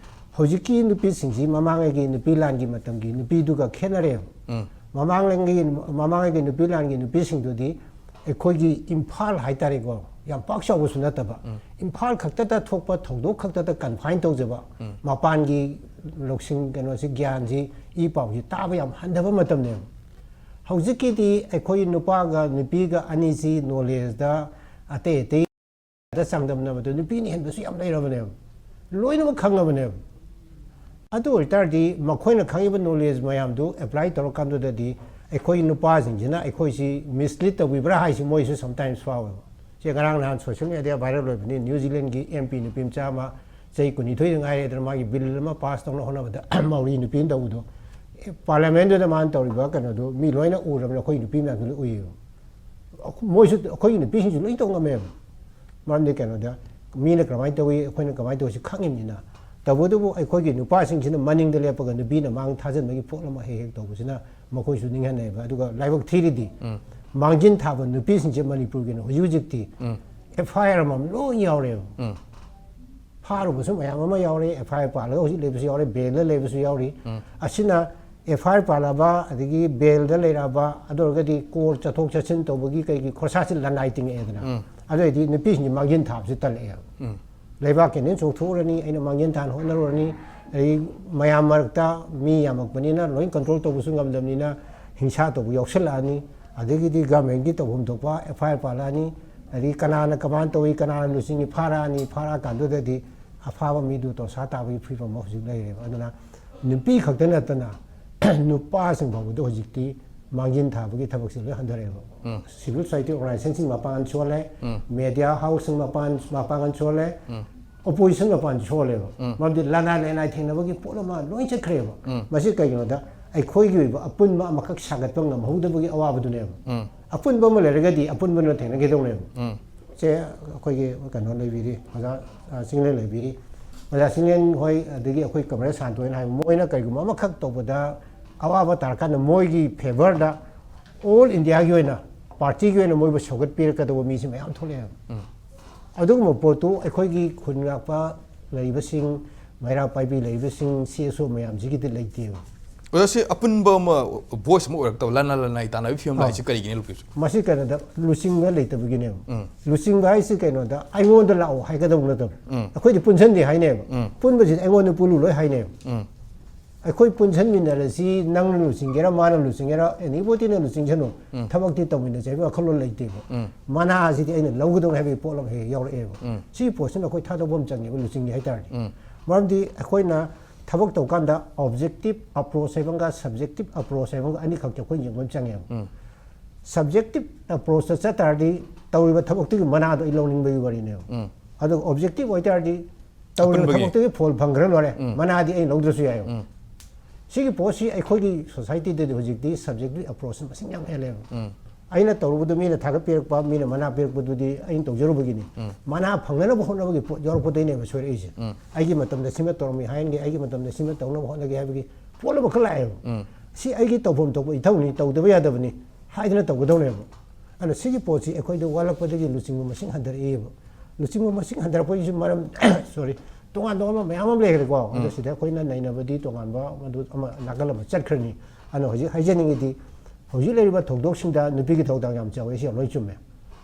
ꯍꯧꯖꯤꯛꯀꯤ ꯅꯨꯄꯤꯁꯤꯡꯁꯤ ꯃꯃꯥꯡꯉꯩꯒꯤ ꯅꯨꯄꯤ ꯂꯥꯟꯒꯤ ꯃꯇꯝꯒꯤ ꯅꯨꯄꯤꯗꯨꯒ ꯈꯦꯠꯅꯔꯦꯕ꯫ ꯃꯃꯥꯡꯂꯦꯟꯒꯤ, ꯃꯃꯥꯡꯉꯩꯒꯤ ꯅꯨꯄꯤ ꯂꯥꯟꯒꯤ ꯅꯨꯄꯤꯁꯤꯡꯗꯨꯗꯤ ꯑꯩꯈꯣꯏꯒꯤ ꯏꯝꯐꯥꯜ ꯍꯥꯏꯇꯥꯔꯦꯀꯣ, ꯌꯥꯝ ꯄꯥꯛ ꯆꯥꯎꯕꯁꯨ ꯅꯠꯇꯕ, ꯏꯝꯐꯥꯜ ꯈꯛꯇꯗ ꯊꯣꯛꯄ ꯊꯧꯗꯣꯛ ꯈꯛꯇꯗ ꯀꯟꯐꯥꯏꯟ ꯇꯧꯖꯕ, ꯃꯄꯥꯟꯒꯤ ꯂꯧꯁꯤꯡ, ꯀꯩꯅꯣꯁꯤ, ꯒ꯭ꯌꯥꯟꯁꯤ, ꯏ ꯄꯥꯎꯁꯤ ꯇꯥꯕ ꯌꯥꯝ ꯍꯟꯊꯕ ꯃꯇꯝꯅꯦꯕ꯫ ꯍꯧꯖꯤꯛꯀꯤꯗꯤ ꯑꯩꯈꯣꯏ ꯅꯨꯄꯥꯒ ꯅꯨꯄꯤꯒ ꯑꯅꯤꯁꯤ ꯅꯣꯂꯦꯖꯇ ꯑꯇꯩ ꯑꯇꯩ ꯗ ꯆꯥꯡꯗꯝꯅꯕꯗ ꯅꯨꯄꯤꯅ ꯍꯦꯟꯕꯁꯨ ꯌꯥꯝ ꯂꯩꯔꯕꯅꯦꯕ, ꯂꯣꯏꯅꯃꯛ ꯈꯪꯉꯕꯅꯦꯕ꯫ ꯑꯗꯨ ꯑꯣꯏꯇꯥꯔꯗꯤ ꯃꯈꯣꯏꯅ ꯈꯪꯉꯤꯕ ꯅꯣꯂꯦꯖ ꯃꯌꯥꯝꯗꯨ ꯑꯦꯄ꯭ꯂꯥꯏ ꯇꯧꯔꯀꯥꯟꯗꯨꯗꯗꯤ ꯑꯩꯈꯣꯏ ꯅꯨꯄꯥꯁꯤꯡꯁꯤꯅ ꯑꯩꯈꯣꯏꯁꯤ ꯃꯤꯁꯂꯤꯠ ꯇꯧꯕꯤꯕ꯭ꯔꯥ ꯍꯥꯏꯁꯤ ꯃꯣꯏꯁꯨ ꯁꯝꯇꯥꯏꯝꯁ ꯐꯥꯎꯋꯦꯕ꯫ ꯁꯦ, ꯉꯔꯥꯡ ꯅꯍꯥꯟ ꯁꯣꯁꯤꯌꯦꯜ ꯃꯦꯗꯤꯌꯥ ꯚꯥꯏꯔꯦꯜ ꯑꯣꯏꯕꯅꯤ, ꯅ꯭ꯌꯨ ꯖꯤꯂꯦꯟꯒꯤ ꯑꯦꯝ ꯄꯤ ꯅꯨꯄꯤ ꯃꯆꯥ ꯑꯃ ꯆꯍꯤ ꯀꯨꯟꯅꯤꯊꯣꯏꯗ ꯉꯥꯏꯔꯦꯗꯅ ꯃꯥꯒꯤ ꯕꯤꯜ ꯑꯃ ꯄꯥꯁ ꯇꯧꯅ ꯍꯣꯠꯅꯕꯗ ꯃꯧꯔꯤ ꯅꯨꯄꯤ ꯑꯃ ꯇꯧꯕꯗꯣ, ꯄꯥꯔꯂꯤꯌꯥꯃꯦꯟꯗꯨꯗ ꯃꯥꯅ ꯇꯧꯔꯤꯕ ꯀꯩꯅꯣꯗꯣ ꯃꯤ ꯂꯣꯏꯅ ꯎꯔꯕꯅꯤ, ꯑꯩꯈꯣꯏ ꯅꯨꯄꯤ ꯃꯌꯥꯝꯁꯨ ꯂꯣꯏ ꯎꯏꯌꯦꯕ꯫ ꯃꯣꯏꯁꯨ, ꯑꯩꯈꯣꯏꯒꯤ ꯅꯨꯄꯤꯁꯤꯡꯁꯨ ꯂꯣꯏ ꯇꯧ ꯉꯝꯃꯦꯕ꯫ ꯃꯔꯝꯗꯤ ꯀꯩꯅꯣꯗ, ꯃꯤꯅ ꯀꯃꯥꯏꯅ ꯇꯧꯏ, ꯑꯩꯈꯣꯏꯅ ꯀꯃꯥꯏꯅ ꯇꯧꯏ ꯁꯤ ꯈꯪꯉꯤꯕꯅꯤꯅ꯫ ꯇꯧꯕꯇꯕꯨ ꯑꯩꯈꯣꯏꯒꯤ ꯅꯨꯄꯥꯁꯤꯡꯁꯤꯅ ꯃꯅꯤꯡꯗ ꯂꯦꯞꯄꯒ ꯅꯨꯄꯤꯅ ꯃꯥꯡ ꯊꯥꯖꯤꯟꯕꯒꯤ ꯄꯣꯠ ꯑꯃ ꯍꯦꯛ ꯍꯦꯛ ꯇꯧꯕꯁꯤꯅ ꯃꯈꯣꯏꯁꯨ ꯅꯤꯡꯍꯟꯅꯩꯕ꯫ ꯑꯗꯨꯒ ꯂꯥꯏꯕꯛ ꯊꯤꯔꯤꯗꯤ, ꯃꯥꯡꯖꯤꯟ ꯊꯥꯕ ꯅꯨꯄꯤꯁꯤꯡꯁꯦ ꯃꯅꯤꯄꯨꯔꯒꯤꯅ ꯍꯧꯖꯤꯛ ꯍꯧꯖꯤꯛꯇꯤ ꯑꯦꯐ ꯑꯥꯏ ꯑꯥꯔ ꯑꯃꯃꯝ ꯂꯣꯏ ꯌꯥꯎꯔꯦꯕ꯫ ꯐꯥꯔꯨꯕꯁꯨ ꯃꯌꯥꯝ ꯑꯃ ꯌꯥꯎꯔꯦ, ꯑꯦꯐ ꯑꯥꯏ ꯑꯥꯔ ꯄꯥꯜꯂꯒ ꯍꯧꯖꯤꯛ ꯂꯩꯕꯁꯨ ꯌꯥꯎꯔꯦ, ꯕꯦꯜꯗ ꯂꯩꯕꯁꯨ ꯌꯥꯎꯔꯤ꯫ ꯑꯁꯤꯅ ꯑꯦꯐ ꯑꯥꯏ ꯑꯥꯔ ꯄꯥꯜꯂꯕ, ꯑꯗꯒꯤ ꯕꯦꯜꯗ ꯂꯩꯔꯛꯑꯕ, ꯑꯗꯨ ꯑꯣꯏꯔꯒꯗꯤ ꯀꯣꯔꯠ ꯆꯠꯊꯣꯛ ꯆꯠꯁꯤꯟ ꯇꯧꯕꯒꯤ ꯀꯩꯒꯤ ꯈꯣꯔꯁꯥꯁꯤ ꯂꯅꯥꯏ ꯇꯤꯡꯉꯛꯑꯦꯗꯅ꯫ ꯑꯗꯨ ꯑꯣꯏꯔꯗꯤ ꯅꯨꯄꯤꯁꯤꯡꯁꯤ ꯃꯥꯡꯖꯤꯟ ꯊꯥꯕꯁꯤ ꯇꯜꯂꯛꯑꯦꯕ꯫ ꯂꯩꯕꯥꯛꯀꯤꯅꯦꯅ ꯆꯣꯡꯊꯣꯛꯎꯔꯅꯤ, ꯑꯩꯅ ꯃꯥꯡꯖꯤꯟ ꯊꯥꯅ ꯍꯣꯠꯅꯔꯨꯔꯅꯤ, ꯑꯗꯩ ꯃꯌꯥꯝ ꯃꯔꯛꯇ ꯃꯤ ꯌꯥꯝꯃꯛꯄꯅꯤꯅ ꯂꯣꯏ ꯀꯟꯇ꯭ꯔꯣꯜ ꯇꯧꯕꯁꯨ ꯉꯝꯗꯕꯅꯤꯅ ꯍꯤꯡꯁꯥ ꯇꯧꯕ ꯌꯥꯎꯁꯜꯂꯛꯑꯅꯤ, ꯑꯗꯒꯤꯗꯤ ꯒꯃꯦꯟꯒꯤ ꯇꯧꯐꯝ ꯊꯣꯛꯄ ꯑꯦꯐ ꯑꯥꯏ ꯑꯥꯔ ꯄꯥꯜꯂꯛꯑꯅꯤ, ꯑꯗꯒꯤ ꯀꯅꯥꯅ ꯀꯃꯥꯏꯅ ꯇꯧꯏ, ꯀꯅꯥꯅ ꯂꯨꯆꯤꯡꯏ ꯐꯥꯔꯛꯑꯅꯤ, ꯐꯥꯔꯛꯑꯀꯥꯟꯗꯨꯗꯗꯤ ꯑꯐꯥꯕ ꯃꯤꯗꯨ ꯇꯣꯁꯥ ꯇꯥꯕꯒꯤ ꯐꯤꯕꯝ ꯑꯃ ꯍꯧꯖꯤꯛ ꯂꯩꯔꯦꯕ꯫ ꯑꯗꯨꯅ ꯅꯨꯄꯤ ꯈꯛꯇ ꯅꯠꯇꯅ ꯅꯨꯄꯥꯁꯤꯡ ꯐꯥꯎꯕꯗ ꯍꯧꯖꯤꯛꯇꯤ ꯃꯥꯡꯖꯤꯟ ꯊꯥꯕꯒꯤ ꯊꯕꯛꯁꯦ ꯂꯣꯏ ꯍꯟꯊꯔꯛꯑꯦꯕ꯫ ꯁꯤꯚꯤꯜ ꯁꯣꯁꯥꯏꯇꯤ ꯑꯣꯔꯒꯅꯥꯏꯖꯦꯁꯟꯁꯤꯡ ꯃꯄꯥꯡꯒꯜ ꯁꯣꯜꯂꯦ, ꯃꯦꯗꯤꯌꯥ ꯍꯥꯎꯁꯁꯤꯡ ꯃꯄꯥꯟ, ꯃꯄꯥꯡꯒꯜ ꯁꯣꯜꯂꯦ, ꯑꯣꯄꯣꯖꯤꯁꯟ ꯃꯄꯥꯟ ꯁꯣꯜꯂꯦꯕ꯫ ꯃꯔꯝꯗꯤ ꯂꯅꯥꯏ ꯂꯅꯥꯏ ꯊꯦꯡꯅꯕꯒꯤ ꯄꯣꯠ ꯑꯃ ꯂꯣꯏ ꯆꯠꯈ꯭ꯔꯦꯕ꯫ ꯃꯁꯤ ꯀꯩꯒꯤꯅꯣꯗ ꯑꯩꯈꯣꯏꯒꯤ ꯑꯣꯏꯕ ꯑꯄꯨꯟꯕ ꯑꯃꯈꯛ ꯁꯥꯒꯠꯄ ꯉꯝꯍꯧꯗꯕꯒꯤ ꯑꯋꯥꯕꯗꯨꯅꯦꯕ꯫ ꯎꯝ ꯑꯄꯨꯟꯕ ꯑꯃ ꯂꯩꯔꯒꯗꯤ ꯑꯄꯨꯟꯕꯅ ꯊꯦꯡꯅꯈꯤꯗꯧꯅꯦꯕ꯫ ꯎꯝ ꯁꯦ ꯑꯩꯈꯣꯏꯒꯤ ꯀꯩꯅꯣ ꯂꯩꯕꯤꯔꯤ, ꯑꯣꯖꯥ ꯑ, ꯆꯤꯡꯂꯦꯟ ꯂꯩꯕꯤꯔꯤ꯫ ꯑꯣꯖꯥ ꯆꯤꯡꯂꯦꯟ ꯍꯣꯏ, ꯑꯗꯒꯤ ꯑꯩꯈꯣꯏ ꯀꯃꯔꯦꯗ ꯁꯥꯟꯇꯣꯏꯅ ꯍꯥꯏꯕ, ꯃꯣꯏꯅ ꯀꯔꯤꯒꯨꯝꯕ ꯑꯃꯈꯛ ꯇꯧꯕꯗ ꯑꯋꯥꯕ ꯇꯥꯔꯀꯥꯟꯗ ꯃꯣꯏꯒꯤ ꯐꯦꯚꯔꯗ ꯑꯣꯜ ꯏꯟꯗꯤꯌꯥꯒꯤ ꯑꯣꯏꯅ, ꯄꯥꯔꯇꯤꯒꯤ ꯑꯣꯏꯅ ꯃꯣꯏꯕꯨ ꯁꯧꯒꯠꯄꯤꯔꯛꯀꯗꯧꯕ ꯃꯤꯁꯦ ꯃꯌꯥꯝ ꯊꯣꯛꯂꯛꯑꯦꯕ꯫ ꯎꯝ ꯑꯗꯨꯒꯨꯝꯕ ꯄꯣꯠꯇꯨ ꯑꯩꯈꯣꯏꯒꯤ ꯈꯨꯟ ꯉꯥꯛꯄ ꯂꯩꯔꯤꯕꯁꯤꯡ, ꯃꯩꯔꯥ ꯄꯥꯏꯕꯤ ꯂꯩꯔꯤꯕꯁꯤꯡ, ꯁꯤ ꯑꯦꯁ ꯑꯣ ꯃꯌꯥꯝꯁꯤꯒꯤꯗꯤ ꯂꯩꯇꯦꯕ꯫ ꯑꯣꯖꯥ, ꯁꯤ ꯑꯄꯨꯟꯕ ꯑꯃ, ꯚꯣꯏꯁ ꯑꯃ ꯑꯣꯏꯔꯛꯇꯕ, ꯂꯅꯥꯏ ꯂꯅꯥꯏ ꯇꯥꯟꯅꯕꯒꯤ ꯐꯤꯕꯝ ꯑꯥ꯫ ꯂꯥꯛꯏꯁꯤ ꯀꯔꯤꯒꯤꯅꯤ ꯂꯨꯞꯄꯤꯁꯨ? ꯃꯁꯤ ꯀꯩꯅꯣꯗ, ꯂꯨꯆꯤꯡꯕ ꯂꯩꯇꯕꯒꯤꯅꯦꯕ꯫ ꯎꯝ ꯂꯨꯆꯤꯡꯕ ꯍꯥꯏꯁꯤ ꯀꯩꯅꯣꯗ, ꯑꯩꯉꯣꯟꯗ ꯂꯥꯛꯑꯣ ꯍꯥꯏꯒꯗꯧꯕ ꯅꯠꯇꯕ꯫ ꯎꯝ꯫ ꯑꯩꯈꯣꯏꯗꯤ ꯄꯨꯟꯁꯟꯗꯦ ꯍꯥꯏꯅꯦꯕ꯫ ꯎꯝ꯫ ꯄꯨꯟꯕꯁꯤꯗ ꯑꯩꯉꯣꯟꯗ ꯄꯨꯜꯂꯨ ꯂꯣꯏ ꯍꯥꯏꯅꯦꯕ꯫ ꯎꯝ ꯑꯩꯈꯣꯏ ꯄꯨꯟꯁꯟꯃꯤꯟꯅꯔꯁꯤ, ꯅꯪꯅ ꯂꯨꯆꯤꯡꯒꯦꯔꯥ, ꯃꯥꯅ ꯂꯨꯆꯤꯡꯒꯦꯔꯥ, ꯑꯦꯅꯤꯕꯣꯗꯤꯅ ꯂꯨꯆꯤꯡꯁꯅꯨ, ꯎꯝ꯫ ꯊꯕꯛꯇꯤ ꯇꯧꯃꯤꯟꯅꯁꯦ ꯍꯥꯏꯕ ꯋꯥꯈꯜꯂꯣꯟ ꯂꯩꯇꯦꯕ꯫ ꯎꯝ꯫ ꯃꯅꯥꯁꯤꯗꯤ ꯑꯩꯅ ꯂꯧꯒꯗꯧꯅꯤ ꯍꯥꯏꯕꯒꯤ ꯄꯣꯠ ꯑꯃ ꯍꯦꯛ ꯌꯥꯎꯔꯛꯑꯦꯕ꯫ ꯎꯝ꯫ ꯁꯤꯒꯤ ꯄꯣꯠꯁꯤꯅ ꯑꯩꯈꯣꯏ ꯊꯥꯗꯣꯛꯄ ꯑꯃ ꯆꯪꯉꯦꯕ, ꯂꯨꯆꯤꯡꯒꯦ ꯍꯥꯏꯇꯥꯔꯗꯤ꯫ ꯎꯝ꯫ ꯃꯔꯝꯗꯤ ꯑꯩꯈꯣꯏꯅ ꯊꯕꯛ ꯇꯧꯀꯥꯟꯗ ꯑꯣꯕꯖꯦꯛꯇꯤꯞ ꯑꯦꯄ꯭ꯔꯣꯆ ꯍꯥꯏꯕ ꯑꯃꯒ ꯁꯕꯖꯦꯛꯇꯤꯞ ꯑꯦꯄ꯭ꯔꯣꯆ ꯍꯥꯏꯕ ꯑꯃꯒ ꯑꯅꯤꯈꯛꯇꯤ ꯑꯩꯈꯣꯏ ꯌꯦꯡꯕ ꯑꯃ ꯆꯪꯉꯦꯕ꯫ ꯎꯝ꯫ ꯁꯕꯖꯦꯛꯇꯤꯞ ꯑꯦꯄ꯭ꯔꯣꯆꯇ ꯆꯠ ꯇꯥꯔꯗꯤ ꯇꯧꯔꯤꯕ ꯊꯕꯛꯇꯨꯒꯤ ꯃꯅꯥꯗꯣ ꯑꯩ ꯂꯧꯅꯤꯡꯕꯒꯤ ꯋꯥꯔꯤꯅꯦꯕ꯫ ꯎꯝ꯫ ꯑꯗꯨꯒ ꯑꯣꯕꯖꯦꯛꯇꯤꯞ ꯑꯣꯏꯇꯥꯔꯗꯤ ꯇꯧꯔꯤꯕ ꯑꯄꯨꯟꯕꯒꯤ꯫ ꯊꯕꯛꯇꯨꯒꯤ ꯐꯣꯜ ꯐꯪꯈ꯭ꯔ ꯂꯣꯏꯔꯦ, ꯎꯝ꯫ ꯃꯅꯥꯗꯤ ꯑꯩ ꯂꯧꯗ꯭ꯔꯁꯨ ꯌꯥꯏꯌꯦꯕ꯫ ꯎꯝ꯫ ꯁꯤꯒꯤ ꯄꯣꯠꯁꯤ ꯑꯩꯈꯣꯏꯒꯤ ꯁꯣꯁꯥꯏꯇꯤꯗꯗꯤ ꯍꯧꯖꯤꯛꯇꯤ ꯁꯕꯖꯦꯛꯇꯤꯞ ꯑꯦꯄ꯭ꯔꯣꯆꯁꯤ ꯃꯁꯤꯡ ꯌꯥꯝ ꯍꯦꯜꯂꯦꯕ꯫ ꯎꯝ꯫ ꯑꯩꯅ ꯇꯧꯔꯨꯕꯗꯨ ꯃꯤꯅ ꯊꯥꯒꯠꯄꯤꯔꯛꯄ, ꯃꯤꯅ ꯃꯅꯥ ꯄꯤꯔꯛꯄꯗꯨꯗꯤ ꯑꯩꯅ ꯇꯧꯖꯔꯨꯕꯒꯤꯅꯤ꯫ ꯎꯝ꯫ ꯃꯅꯥ ꯐꯪꯅꯅꯕ ꯍꯣꯠꯅꯕꯒꯤ ꯄꯣꯠ ꯌꯥꯎꯔꯛꯄꯗꯩꯅꯦꯕ ꯁꯣꯏꯔꯛꯏꯁꯦ꯫ ꯎꯝ꯫ ꯑꯩꯒꯤ ꯃꯇꯝꯗ ꯁꯤꯃ ꯇꯧꯔꯝꯃꯤ ꯍꯥꯏꯍꯟꯒꯦ, ꯑꯩꯒꯤ ꯃꯇꯝꯗ ꯁꯤꯃ ꯇꯧꯅꯕ ꯍꯣꯠꯅꯒꯦ ꯍꯥꯏꯕꯒꯤ ꯄꯣꯠ ꯑꯃꯈꯛ ꯂꯥꯛꯑꯦꯕ꯫ ꯎꯝ꯫ ꯁꯤ ꯑꯩꯒꯤ ꯇꯧꯐꯝ ꯊꯣꯛꯄ ꯏꯊꯧꯅꯤ, ꯇꯧꯗꯕ ꯌꯥꯗꯕꯅꯤ ꯍꯥꯏꯗꯅ ꯇꯧꯒꯗꯧꯅꯦꯕ꯫ ꯑꯗꯨꯅ ꯁꯤꯒꯤ ꯄꯣꯠꯁꯤ ꯑꯩꯈꯣꯏꯗ ꯋꯥꯠꯂꯛꯄꯗꯒꯤ ꯂꯨꯆꯤꯡꯕ ꯃꯁꯤꯡ ꯍꯟꯊꯔꯛꯏꯕ꯫ ꯂꯨꯆꯤꯡꯕ ꯃꯁꯤꯡ ꯍꯟꯊꯔꯛꯄꯒꯤꯁꯨ ꯃꯔꯝ, ꯁꯣꯔꯤ, ꯇꯣꯉꯥꯟ ꯇꯣꯉꯥꯟꯕ ꯃꯌꯥꯝ ꯑꯃ ꯂꯩꯈ꯭ꯔꯦꯀꯣ꯫ ꯑꯗꯣ ꯎꯝ꯫ ꯁꯤꯗ ꯑꯩꯈꯣꯏꯅ ꯅꯩꯅꯕꯗꯤ ꯇꯣꯉꯥꯟꯕ, ꯃꯗꯨ ꯑꯃ ꯅꯥꯀꯜ ꯑꯃ ꯆꯠꯈ꯭ꯔꯅꯤ꯫ ꯑꯗꯨꯅ ꯍꯧꯖꯤꯛ ꯍꯥꯏꯖꯅꯤꯡꯉꯤꯗꯤ, ꯍꯧꯖꯤꯛ ꯂꯩꯔꯤꯕ ꯊꯧꯗꯣꯛꯁꯤꯡꯗ ꯅꯨꯄꯤꯒꯤ ꯊꯧꯗꯥꯡ ꯌꯥꯝ ꯆꯥꯎꯋꯦ, ꯁꯤ ꯌꯥꯝ ꯂꯣꯏ ꯆꯨꯝꯃꯦ꯫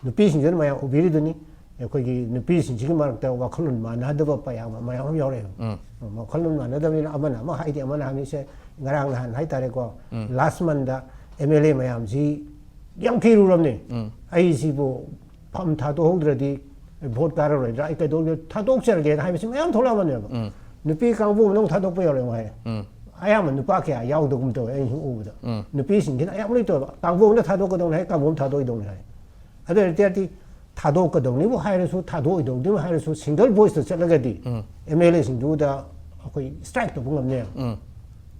ꯅꯨꯄꯤꯁꯤꯡꯁꯤꯅ ꯃꯌꯥꯝ ꯎꯕꯤꯔꯤꯗꯨꯅꯤ, ꯑꯩꯈꯣꯏꯒꯤ ꯅꯨꯄꯤꯁꯤꯡꯁꯤꯒꯤ ꯃꯔꯛꯇ ꯋꯥꯈꯜꯂꯣꯟ ꯃꯥꯟꯅꯗꯕ ꯃꯌꯥꯝ, ꯃꯌꯥꯝ ꯑꯃ ꯌꯥꯎꯔꯛꯑꯦꯕ꯫ ꯎꯝ꯫ ꯋꯥꯈꯜꯂꯣꯟ ꯃꯥꯟꯅꯗꯕꯅꯤꯅ ꯑꯃꯅ ꯑꯃ ꯍꯥꯏꯗꯤ ꯑꯃꯅ ꯍꯥꯏꯅꯤ꯫ ꯁꯦ ꯉꯔꯥꯡ ꯅꯍꯥꯟ ꯍꯥꯏꯇꯥꯔꯦꯀꯣ, ꯎꯝ꯫ ꯂꯥꯁ ꯃꯟꯗ ꯑꯦꯝ ꯑꯦꯜ ꯑꯦ ꯃꯌꯥꯝꯁꯤ ꯌꯥꯝ ꯊꯤꯔꯨꯔꯕꯅꯤ꯫ ꯎꯝ꯫ ꯑꯩꯁꯤꯕꯨ ꯐꯝ ꯊꯥꯗꯣꯛꯍꯧꯗ꯭ꯔꯗꯤ ꯚꯣꯠ ꯀꯥꯔꯔꯣꯏꯗ꯭ꯔꯥ, ꯑꯩ ꯀꯩꯗꯧꯒꯦ, ꯊꯥꯗꯣꯛꯆꯔꯒꯦꯅ ꯍꯥꯏꯕꯁꯤ ꯃꯌꯥꯝ ꯊꯣꯛꯂꯛꯑꯕꯅꯦꯕ꯫ ꯎꯝ꯫ ꯅꯨꯄꯤ ꯀꯥꯡꯕꯨ ꯑꯃꯅ ꯑꯃꯨꯛ ꯊꯥꯗꯣꯛꯄ ꯌꯥꯎꯔꯦ ꯑꯃꯨꯛ ꯍꯥꯏ꯫ ꯎꯝ꯫ ꯑꯌꯥꯝꯕ ꯅꯨꯄꯥ ꯀꯌꯥ ꯌꯥꯎꯗꯒꯨꯝ ꯇꯧꯋꯦ ꯑꯩꯅ ꯁꯨꯝ ꯎꯕꯗ꯫ ꯎꯝ꯫ ꯅꯨꯄꯤꯁꯤꯡꯁꯤꯅ ꯑꯌꯥꯝꯕ ꯂꯣꯏ ꯇꯧꯋꯦꯕ, ꯀꯥꯡꯕꯨ ꯑꯃꯅ ꯊꯥꯗꯣꯛꯀꯗꯧꯅꯤ ꯍꯥꯏ, ꯀꯥꯡꯕꯨ ꯑꯃ ꯊꯥꯗꯣꯛꯑꯣꯏꯗꯧꯅꯤ ꯍꯥꯏ꯫ ꯑꯗꯨ ꯑꯣꯏꯔꯗꯤ ꯊꯥꯗꯣꯛꯀꯗꯧꯅꯤꯕꯨ ꯍꯥꯏꯔꯁꯨ, ꯊꯥꯗꯣꯛꯑꯣꯏꯗꯧꯅꯤꯕꯨ ꯍꯥꯏꯔꯁꯨ, ꯁꯤꯡꯒꯜ ꯚꯣꯏꯁꯇ ꯆꯠꯂꯒꯗꯤ ꯎꯝ꯫ ꯑꯦꯝ ꯑꯦꯜ ꯑꯦꯁꯤꯡꯗꯨꯗ ꯑꯩꯈꯣꯏ ꯁ꯭ꯇ꯭ꯔꯥꯏꯛ ꯇꯧꯕ ꯉꯝꯅꯦꯕ꯫ ꯎꯝ꯫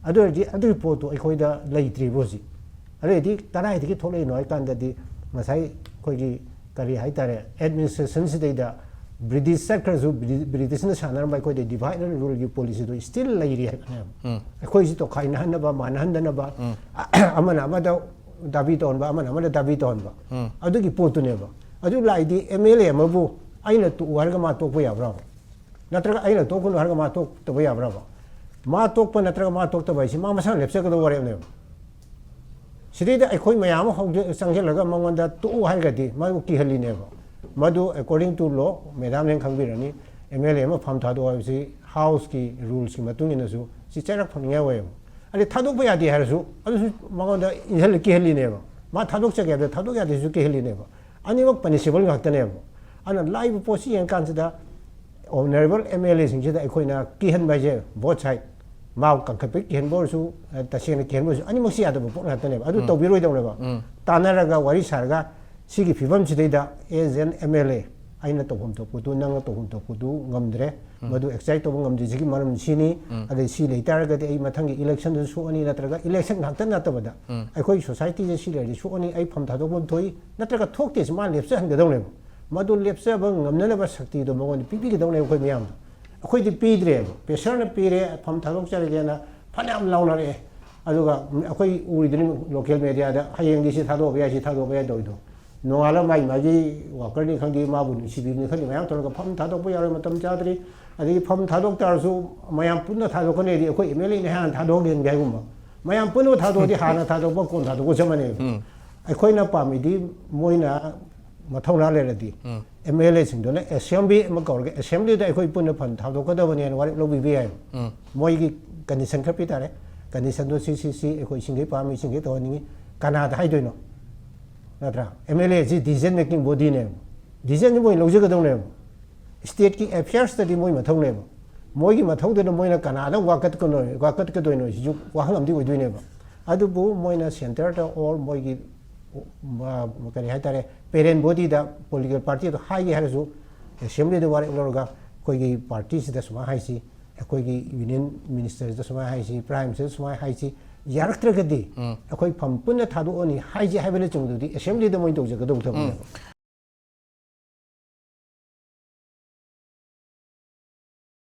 ꯑꯗꯨ ꯑꯣꯏꯔꯗꯤ ꯑꯗꯨꯒꯤ ꯄꯣꯠꯇꯣ ꯑꯩꯈꯣꯏꯗ ꯂꯩꯇ꯭ꯔꯤꯕ ꯍꯧꯖꯤꯛ꯫ ꯑꯗꯨ ꯑꯣꯏꯔꯗꯤ ꯀꯗꯥꯏꯗꯒꯤ ꯊꯣꯛꯂꯛꯏꯅꯣ ꯍꯥꯏ ꯀꯥꯟꯗꯗꯤ, ꯉꯁꯥꯏ ꯑꯩꯈꯣꯏꯒꯤ ꯀꯔꯤ ꯍꯥꯏꯇꯥꯔꯦ, ꯑꯦꯗꯃꯤꯅꯤꯁꯇ꯭ꯔꯦꯁꯟꯁꯤꯗꯩꯗ ꯕ꯭ꯔꯤꯇꯤꯁ ꯆꯠꯈ꯭ꯔꯁꯨ, ꯕ꯭ꯔꯤ- ꯕ꯭ꯔꯤꯇꯤꯁꯅ ꯁꯥꯟꯅꯔꯝꯕ ꯑꯩꯈꯣꯏꯗ ꯗꯤꯚꯥꯏꯠ ꯑꯦꯟ ꯔꯨꯜꯒꯤ ꯄꯣꯂꯤꯁꯤꯗꯣ ꯁ꯭ꯇꯤꯜ ꯂꯩꯔꯤ ꯍꯥꯏꯕꯅꯦꯕ꯫ ꯑꯩꯈꯣꯏꯁꯤ ꯇꯣꯈꯥꯏꯅꯍꯟꯅꯕ, ꯃꯥꯟꯅꯍꯟꯗꯅꯕ, ꯑꯃꯅ ꯑꯃꯗ ꯗꯥꯕꯤ ꯇꯧꯍꯟꯕ, ꯑꯃꯅ ꯑꯃꯗ ꯗꯥꯕꯤ ꯇꯧꯍꯟꯕ, ꯑꯗꯨꯒꯤ ꯄꯣꯠꯇꯨꯅꯦꯕ꯫ ꯑꯗꯨ ꯂꯥꯛꯏꯗꯤ ꯑꯦꯝ ꯑꯦꯜ ꯑꯦ ꯑꯃꯕꯨ ꯑꯩꯅ ꯇꯣꯛꯎ ꯍꯥꯏꯔꯒ ꯃꯥ ꯇꯣꯛꯄ ꯌꯥꯕ꯭ꯔꯥ? ꯅꯠꯇ꯭ꯔꯒ ꯑꯩꯅ ꯇꯣꯛꯀꯅꯨ ꯍꯥꯏꯔꯒ ꯃꯥ ꯇꯣꯛꯇꯕ ꯌꯥꯕ꯭ꯔꯕ? ꯃꯥ ꯇꯣꯛꯄ ꯅꯠꯇ꯭ꯔꯒ ꯃꯥ ꯇꯣꯛꯇꯕ ꯍꯥꯏꯁꯤ ꯃꯥ ꯃꯁꯥꯅ ꯂꯦꯞꯆꯒꯗꯕ ꯋꯥꯔꯦꯞꯅꯦꯕ꯫ ꯁꯤꯗꯩꯗ ꯑꯩꯈꯣꯏ ꯃꯌꯥꯝ ꯑꯃ ꯍꯧꯖꯤꯛ ꯆꯪꯁꯤꯜꯂꯒ ꯃꯉꯣꯟꯗ ꯇꯣꯛꯎ ꯍꯥꯏꯔꯒꯗꯤ ꯃꯥꯕꯨ ꯀꯤꯍꯜꯂꯤꯅꯦꯕ꯫ ꯃꯗꯨ according to law, ꯃꯦꯗꯥꯝꯅ ꯍꯦꯟꯅ ꯈꯪꯕꯤꯔꯅꯤ, ꯑꯦꯝ ꯑꯦꯜ ꯑꯦ ꯑꯃ ꯐꯝ ꯊꯥꯗꯣꯛꯑꯣ ꯍꯥꯏꯕꯁꯤ ꯍꯥꯎꯁꯀꯤ ꯔꯨꯜꯁꯀꯤ ꯃꯇꯨꯡ ꯏꯟꯅꯁꯨ ꯁꯤ ꯆꯩꯔꯛ ꯐꯪꯅꯤꯡꯉꯥꯏ ꯑꯣꯏꯌꯦꯕ꯫ ꯑꯗꯩ ꯊꯥꯗꯣꯛꯄ ꯌꯥꯗꯦ ꯍꯥꯏꯔꯁꯨ ꯑꯗꯨꯁꯨ ꯃꯉꯣꯟꯗ ꯏꯟꯁꯤꯜꯂ ꯀꯤꯍꯜꯂꯤꯅꯦꯕ꯫ ꯃꯥ ꯊꯥꯗꯣꯛꯆꯒꯦ ꯍꯥꯏꯕꯗ ꯊꯥꯗꯣꯛ ꯌꯥꯗꯦꯁꯨ ꯀꯤꯍꯜꯂꯤꯅꯦꯕ꯫ ꯑꯅꯤꯃꯛ ꯄꯅꯤꯁꯦꯕꯜ ꯉꯥꯛꯇꯅꯦꯕ꯫ ꯑꯗꯨꯅ ꯂꯥꯛꯏꯕ ꯄꯣꯠꯁꯤ ꯌꯦꯡꯀꯥꯟꯁꯤꯗ ꯑꯣꯅꯔꯦꯕꯜ ꯑꯦꯝ ꯑꯦꯜ ꯑꯦꯁꯤꯡꯁꯤꯗ ꯑꯩꯈꯣꯏꯅ ꯀꯤꯍꯟꯕ ꯍꯥꯏꯁꯦ ꯕꯣꯠ ꯁꯥꯏꯠ, ꯃꯥ ꯀꯟꯈꯠꯄꯒꯤ ꯀꯤꯍꯟꯕ ꯑꯣꯏꯔꯁꯨ, ꯑ, ꯇꯁꯦꯡꯅ ꯀꯤꯍꯟꯕ ꯑꯣꯏꯔꯁꯨ, ꯑꯅꯤꯃꯛꯁꯤ ꯌꯥꯗꯕ ꯄꯣꯠ ꯉꯥꯛꯇꯅꯦꯕ꯫ ꯑꯗꯨ ꯎꯝ꯫ ꯇꯧꯕꯤꯔꯣꯏꯗꯧꯅꯦꯕ꯫ ꯎꯝ꯫ ꯇꯥꯟꯅꯔꯒ ꯋꯥꯔꯤ ꯁꯥꯔꯒ ꯁꯤꯒꯤ ꯐꯤꯕꯝꯁꯤꯗꯩꯗ as an M L A ꯑꯩꯅ ꯇꯧꯐꯝ ꯊꯣꯛꯄꯗꯨ, ꯅꯪꯅ ꯇꯧꯐꯝ ꯊꯣꯛꯄꯗꯨ ꯉꯝꯗ꯭ꯔꯦ, ꯎꯝ꯫ ꯃꯗꯨ ꯑꯦꯛꯁꯔꯁꯥꯏꯁ ꯇꯧꯕ ꯉꯝꯗ꯭ꯔꯤꯁꯤꯒꯤ ꯃꯔꯝ ꯁꯤꯅꯤ, ꯎꯝ꯫ ꯑꯗꯩ ꯁꯤ ꯂꯩꯇꯥꯔꯒꯗꯤ ꯑꯩ ꯃꯊꯪꯒꯤ ꯏꯂꯦꯛꯁꯟꯗꯁꯨ ꯁꯣꯛꯑꯅꯤ, ꯅꯠꯇ꯭ꯔꯒ ꯏꯂꯦꯛꯁꯟ ꯉꯥꯛꯇ ꯅꯠꯇꯕꯗ ꯎꯝ꯫ ꯑꯩꯈꯣꯏ ꯁꯣꯁꯥꯏꯇꯤꯁꯦ ꯁꯤ ꯂꯩꯔꯗꯤ ꯁꯣꯛꯑꯅꯤ, ꯑꯩ ꯐꯝ ꯊꯥꯗꯣꯛꯐꯝ ꯊꯣꯛꯏ, ꯅꯠꯇ꯭ꯔꯒ ꯊꯣꯛꯇꯦꯁꯤ ꯃꯥ ꯂꯦꯞꯆꯍꯟꯒꯗꯧꯅꯦꯕ꯫ ꯃꯗꯨ ꯂꯦꯞꯆꯕ ꯉꯝꯅꯅꯕ ꯁꯛꯇꯤꯗꯣ ꯃꯉꯣꯟꯗ ꯄꯤꯕꯤꯒꯗꯧꯅꯦꯕ ꯑꯩꯈꯣꯏ ꯃꯌꯥꯝꯗꯣ꯫ ꯑꯩꯈꯣꯏꯗꯤ ꯄꯤꯗ꯭ꯔꯦꯕ꯫ ꯄ꯭ꯔꯦꯁꯔꯅ ꯄꯤꯔꯦ, ꯐꯝ ꯊꯥꯗꯣꯛꯆꯔꯒꯦꯅ ꯐꯅꯌꯥꯝ ꯂꯥꯎꯅꯔꯛꯑꯦ꯫ ꯑꯗꯨꯒ ꯑꯩꯈꯣꯏ ꯎꯔꯤꯗꯨꯅꯤ ꯂꯣꯀꯦꯜ ꯃꯦꯗꯤꯌꯥꯗ, "ꯍꯌꯦꯡꯗꯤ ꯁꯤ ꯊꯥꯗꯣꯛꯄ ꯌꯥꯏ, ꯁꯤ ꯊꯥꯗꯣꯛꯄ ꯌꯥꯏ" ꯇꯧꯔꯤꯗꯣ꯫ ꯅꯣꯡꯉꯥꯜꯂ ꯃꯥꯒꯤ ꯃꯥꯒꯤ ꯋꯥꯀꯔꯅꯤ ꯈꯪꯗꯦ, ꯃꯥꯕꯨ ꯅꯨꯡꯁꯤꯕꯤꯕꯅꯤ ꯈꯪꯗꯦ, ꯃꯌꯥꯝ ꯇꯧꯔꯒ "ꯐꯝ ꯊꯥꯗꯣꯛꯄ ꯌꯥꯔꯣꯏ, ꯃꯇꯝ ꯆꯥꯗ꯭ꯔꯤ", ꯑꯗꯒꯤ ꯐꯝ ꯊꯥꯗꯣꯛ ꯇꯥꯔꯁꯨ ꯃꯌꯥꯝ ꯄꯨꯟꯅ ꯊꯥꯗꯣꯛꯀꯅꯤꯗꯤ ꯑꯩꯈꯣꯏ ꯑꯦꯝ ꯑꯦꯜ ꯑꯦꯅ ꯍꯥꯟꯅ ꯊꯥꯗꯣꯛꯍꯟꯒꯦ ꯍꯥꯏꯒꯨꯝꯕ꯫ ꯃꯌꯥꯝ ꯄꯨꯟꯅ ꯊꯥꯗꯣꯛꯑꯗꯤ ꯍꯥꯟꯅ ꯊꯥꯗꯣꯛꯄ ꯀꯣꯟ ꯊꯥꯗꯣꯛꯄ ꯆꯞ ꯃꯥꯟꯅꯩꯕ꯫ ꯎꯝ꯫ ꯑꯩꯈꯣꯏꯅ ꯄꯥꯝꯃꯤꯗꯤ ꯃꯣꯏꯅ ꯃꯊꯧꯅꯥ ꯂꯩꯔꯗꯤ ꯎꯝ꯫ ꯑꯦꯝ ꯑꯦꯜ ꯑꯦꯁꯤꯡꯗꯨꯅ ꯑꯦꯁꯦꯝꯕ꯭ꯂꯤ ꯑꯃ ꯀꯧꯔꯒ ꯑꯦꯁꯦꯝꯕ꯭ꯂꯤꯗ ꯑꯩꯈꯣꯏ ꯄꯨꯟꯅ ꯐꯝ ꯊꯥꯗꯣꯛꯀꯗꯕꯅꯦꯅ ꯋꯥꯔꯦꯞ ꯂꯧꯕꯤꯕ ꯌꯥꯏꯕ꯫ ꯎꯝ꯫ ꯃꯣꯏꯒꯤ ꯀꯟꯗꯤꯁꯟ ꯈꯔ ꯄꯤ ꯇꯥꯔꯦ꯫ ꯀꯟꯗꯤꯁꯟꯗꯣ ꯁꯤ, ꯁꯤ, ꯁꯤ ꯑꯩꯈꯣꯏ ꯁꯤꯡꯈꯩ ꯄꯥꯝꯃꯤ, ꯁꯤꯡꯈꯩ ꯇꯧꯍꯟꯅꯤꯡꯉꯤ꯫ ꯀꯅꯥꯗ ꯍꯥꯏꯗꯣꯏꯅꯣ? ꯅꯠꯇ꯭ꯔꯥ? ꯑꯦꯝ ꯑꯦꯜ ꯑꯦꯁꯤ ꯗꯤꯁꯤꯖꯟ ꯃꯦꯀꯤꯡ ꯕꯣꯗꯤꯅꯦꯕ꯫ ꯗꯤꯁꯤꯖꯟꯁꯤ ꯃꯣꯏ ꯂꯧꯖꯒꯗꯧꯅꯦꯕ꯫ ꯁ꯭ꯇꯦꯠꯀꯤ ꯑꯦꯐꯤꯌꯔꯁꯇꯗꯤ ꯃꯣꯏ ꯃꯊꯧꯅꯦꯕ꯫ ꯃꯣꯏꯒꯤ ꯃꯊꯧꯗꯨꯅ ꯃꯣꯏꯅ ꯀꯅꯥꯗ ꯋꯥꯀꯠꯀꯅꯣ-, ꯋꯥꯀꯠꯀꯗꯣꯏꯅꯣ ꯁꯤꯁꯨ ꯋꯥꯍꯪ ꯑꯃꯗꯤ ꯑꯣꯏꯗꯣꯏꯅꯦꯕ꯫ ꯑꯗꯨꯕꯨ ꯃꯣꯏꯅ ꯁꯦꯟꯇꯔꯗ ꯑꯣꯔ ꯃꯣꯏꯒꯤ, ꯃ-, ꯀꯔꯤ ꯍꯥꯏꯇꯥꯔꯦ, ꯄꯦꯔꯦꯟ ꯕꯣꯗꯤꯗ ꯄꯣꯂꯤꯇꯤꯀꯦꯜ ꯄꯥꯔꯇꯤꯗꯣ ꯍꯥꯏꯒꯦ ꯍꯥꯏꯔꯁꯨ ꯑꯦꯁꯦꯝꯕ꯭ꯂꯤꯗ ꯋꯥꯔꯦꯞ ꯂꯧꯔꯒ ꯑꯩꯈꯣꯏꯒꯤ ꯄꯥꯔꯇꯤꯁꯤꯗ ꯁꯨꯃꯥꯏꯅ ꯍꯥꯏꯁꯤ, ꯑꯩꯈꯣꯏꯒꯤ ꯌꯨꯅꯤꯌꯟ ꯃꯤꯅꯤꯁꯇꯔꯗ ꯁꯨꯃꯥꯏꯅ ꯍꯥꯏꯁꯤ, ꯄ꯭ꯔꯥꯏꯝ ꯃꯤꯅꯤꯁꯇꯔꯗ ꯁꯨꯃꯥꯏꯅ ꯍꯥꯏꯁꯤ, ꯌꯥꯔꯛꯇ꯭ꯔꯒꯗꯤ ꯑꯩꯈꯣꯏ ꯐꯝ ꯄꯨꯟꯅ ꯊꯥꯗꯣꯛꯑꯅꯤ ꯍꯥꯏꯁꯤ ꯍꯥꯏꯕꯅꯆꯤꯡꯕꯗꯨꯗꯤ ꯑꯦꯁꯦꯝꯕ꯭ꯂꯤꯗ ꯃꯣꯏ ꯇꯧꯖꯒꯗꯧꯕ ꯊꯕꯛꯅꯦꯕ꯫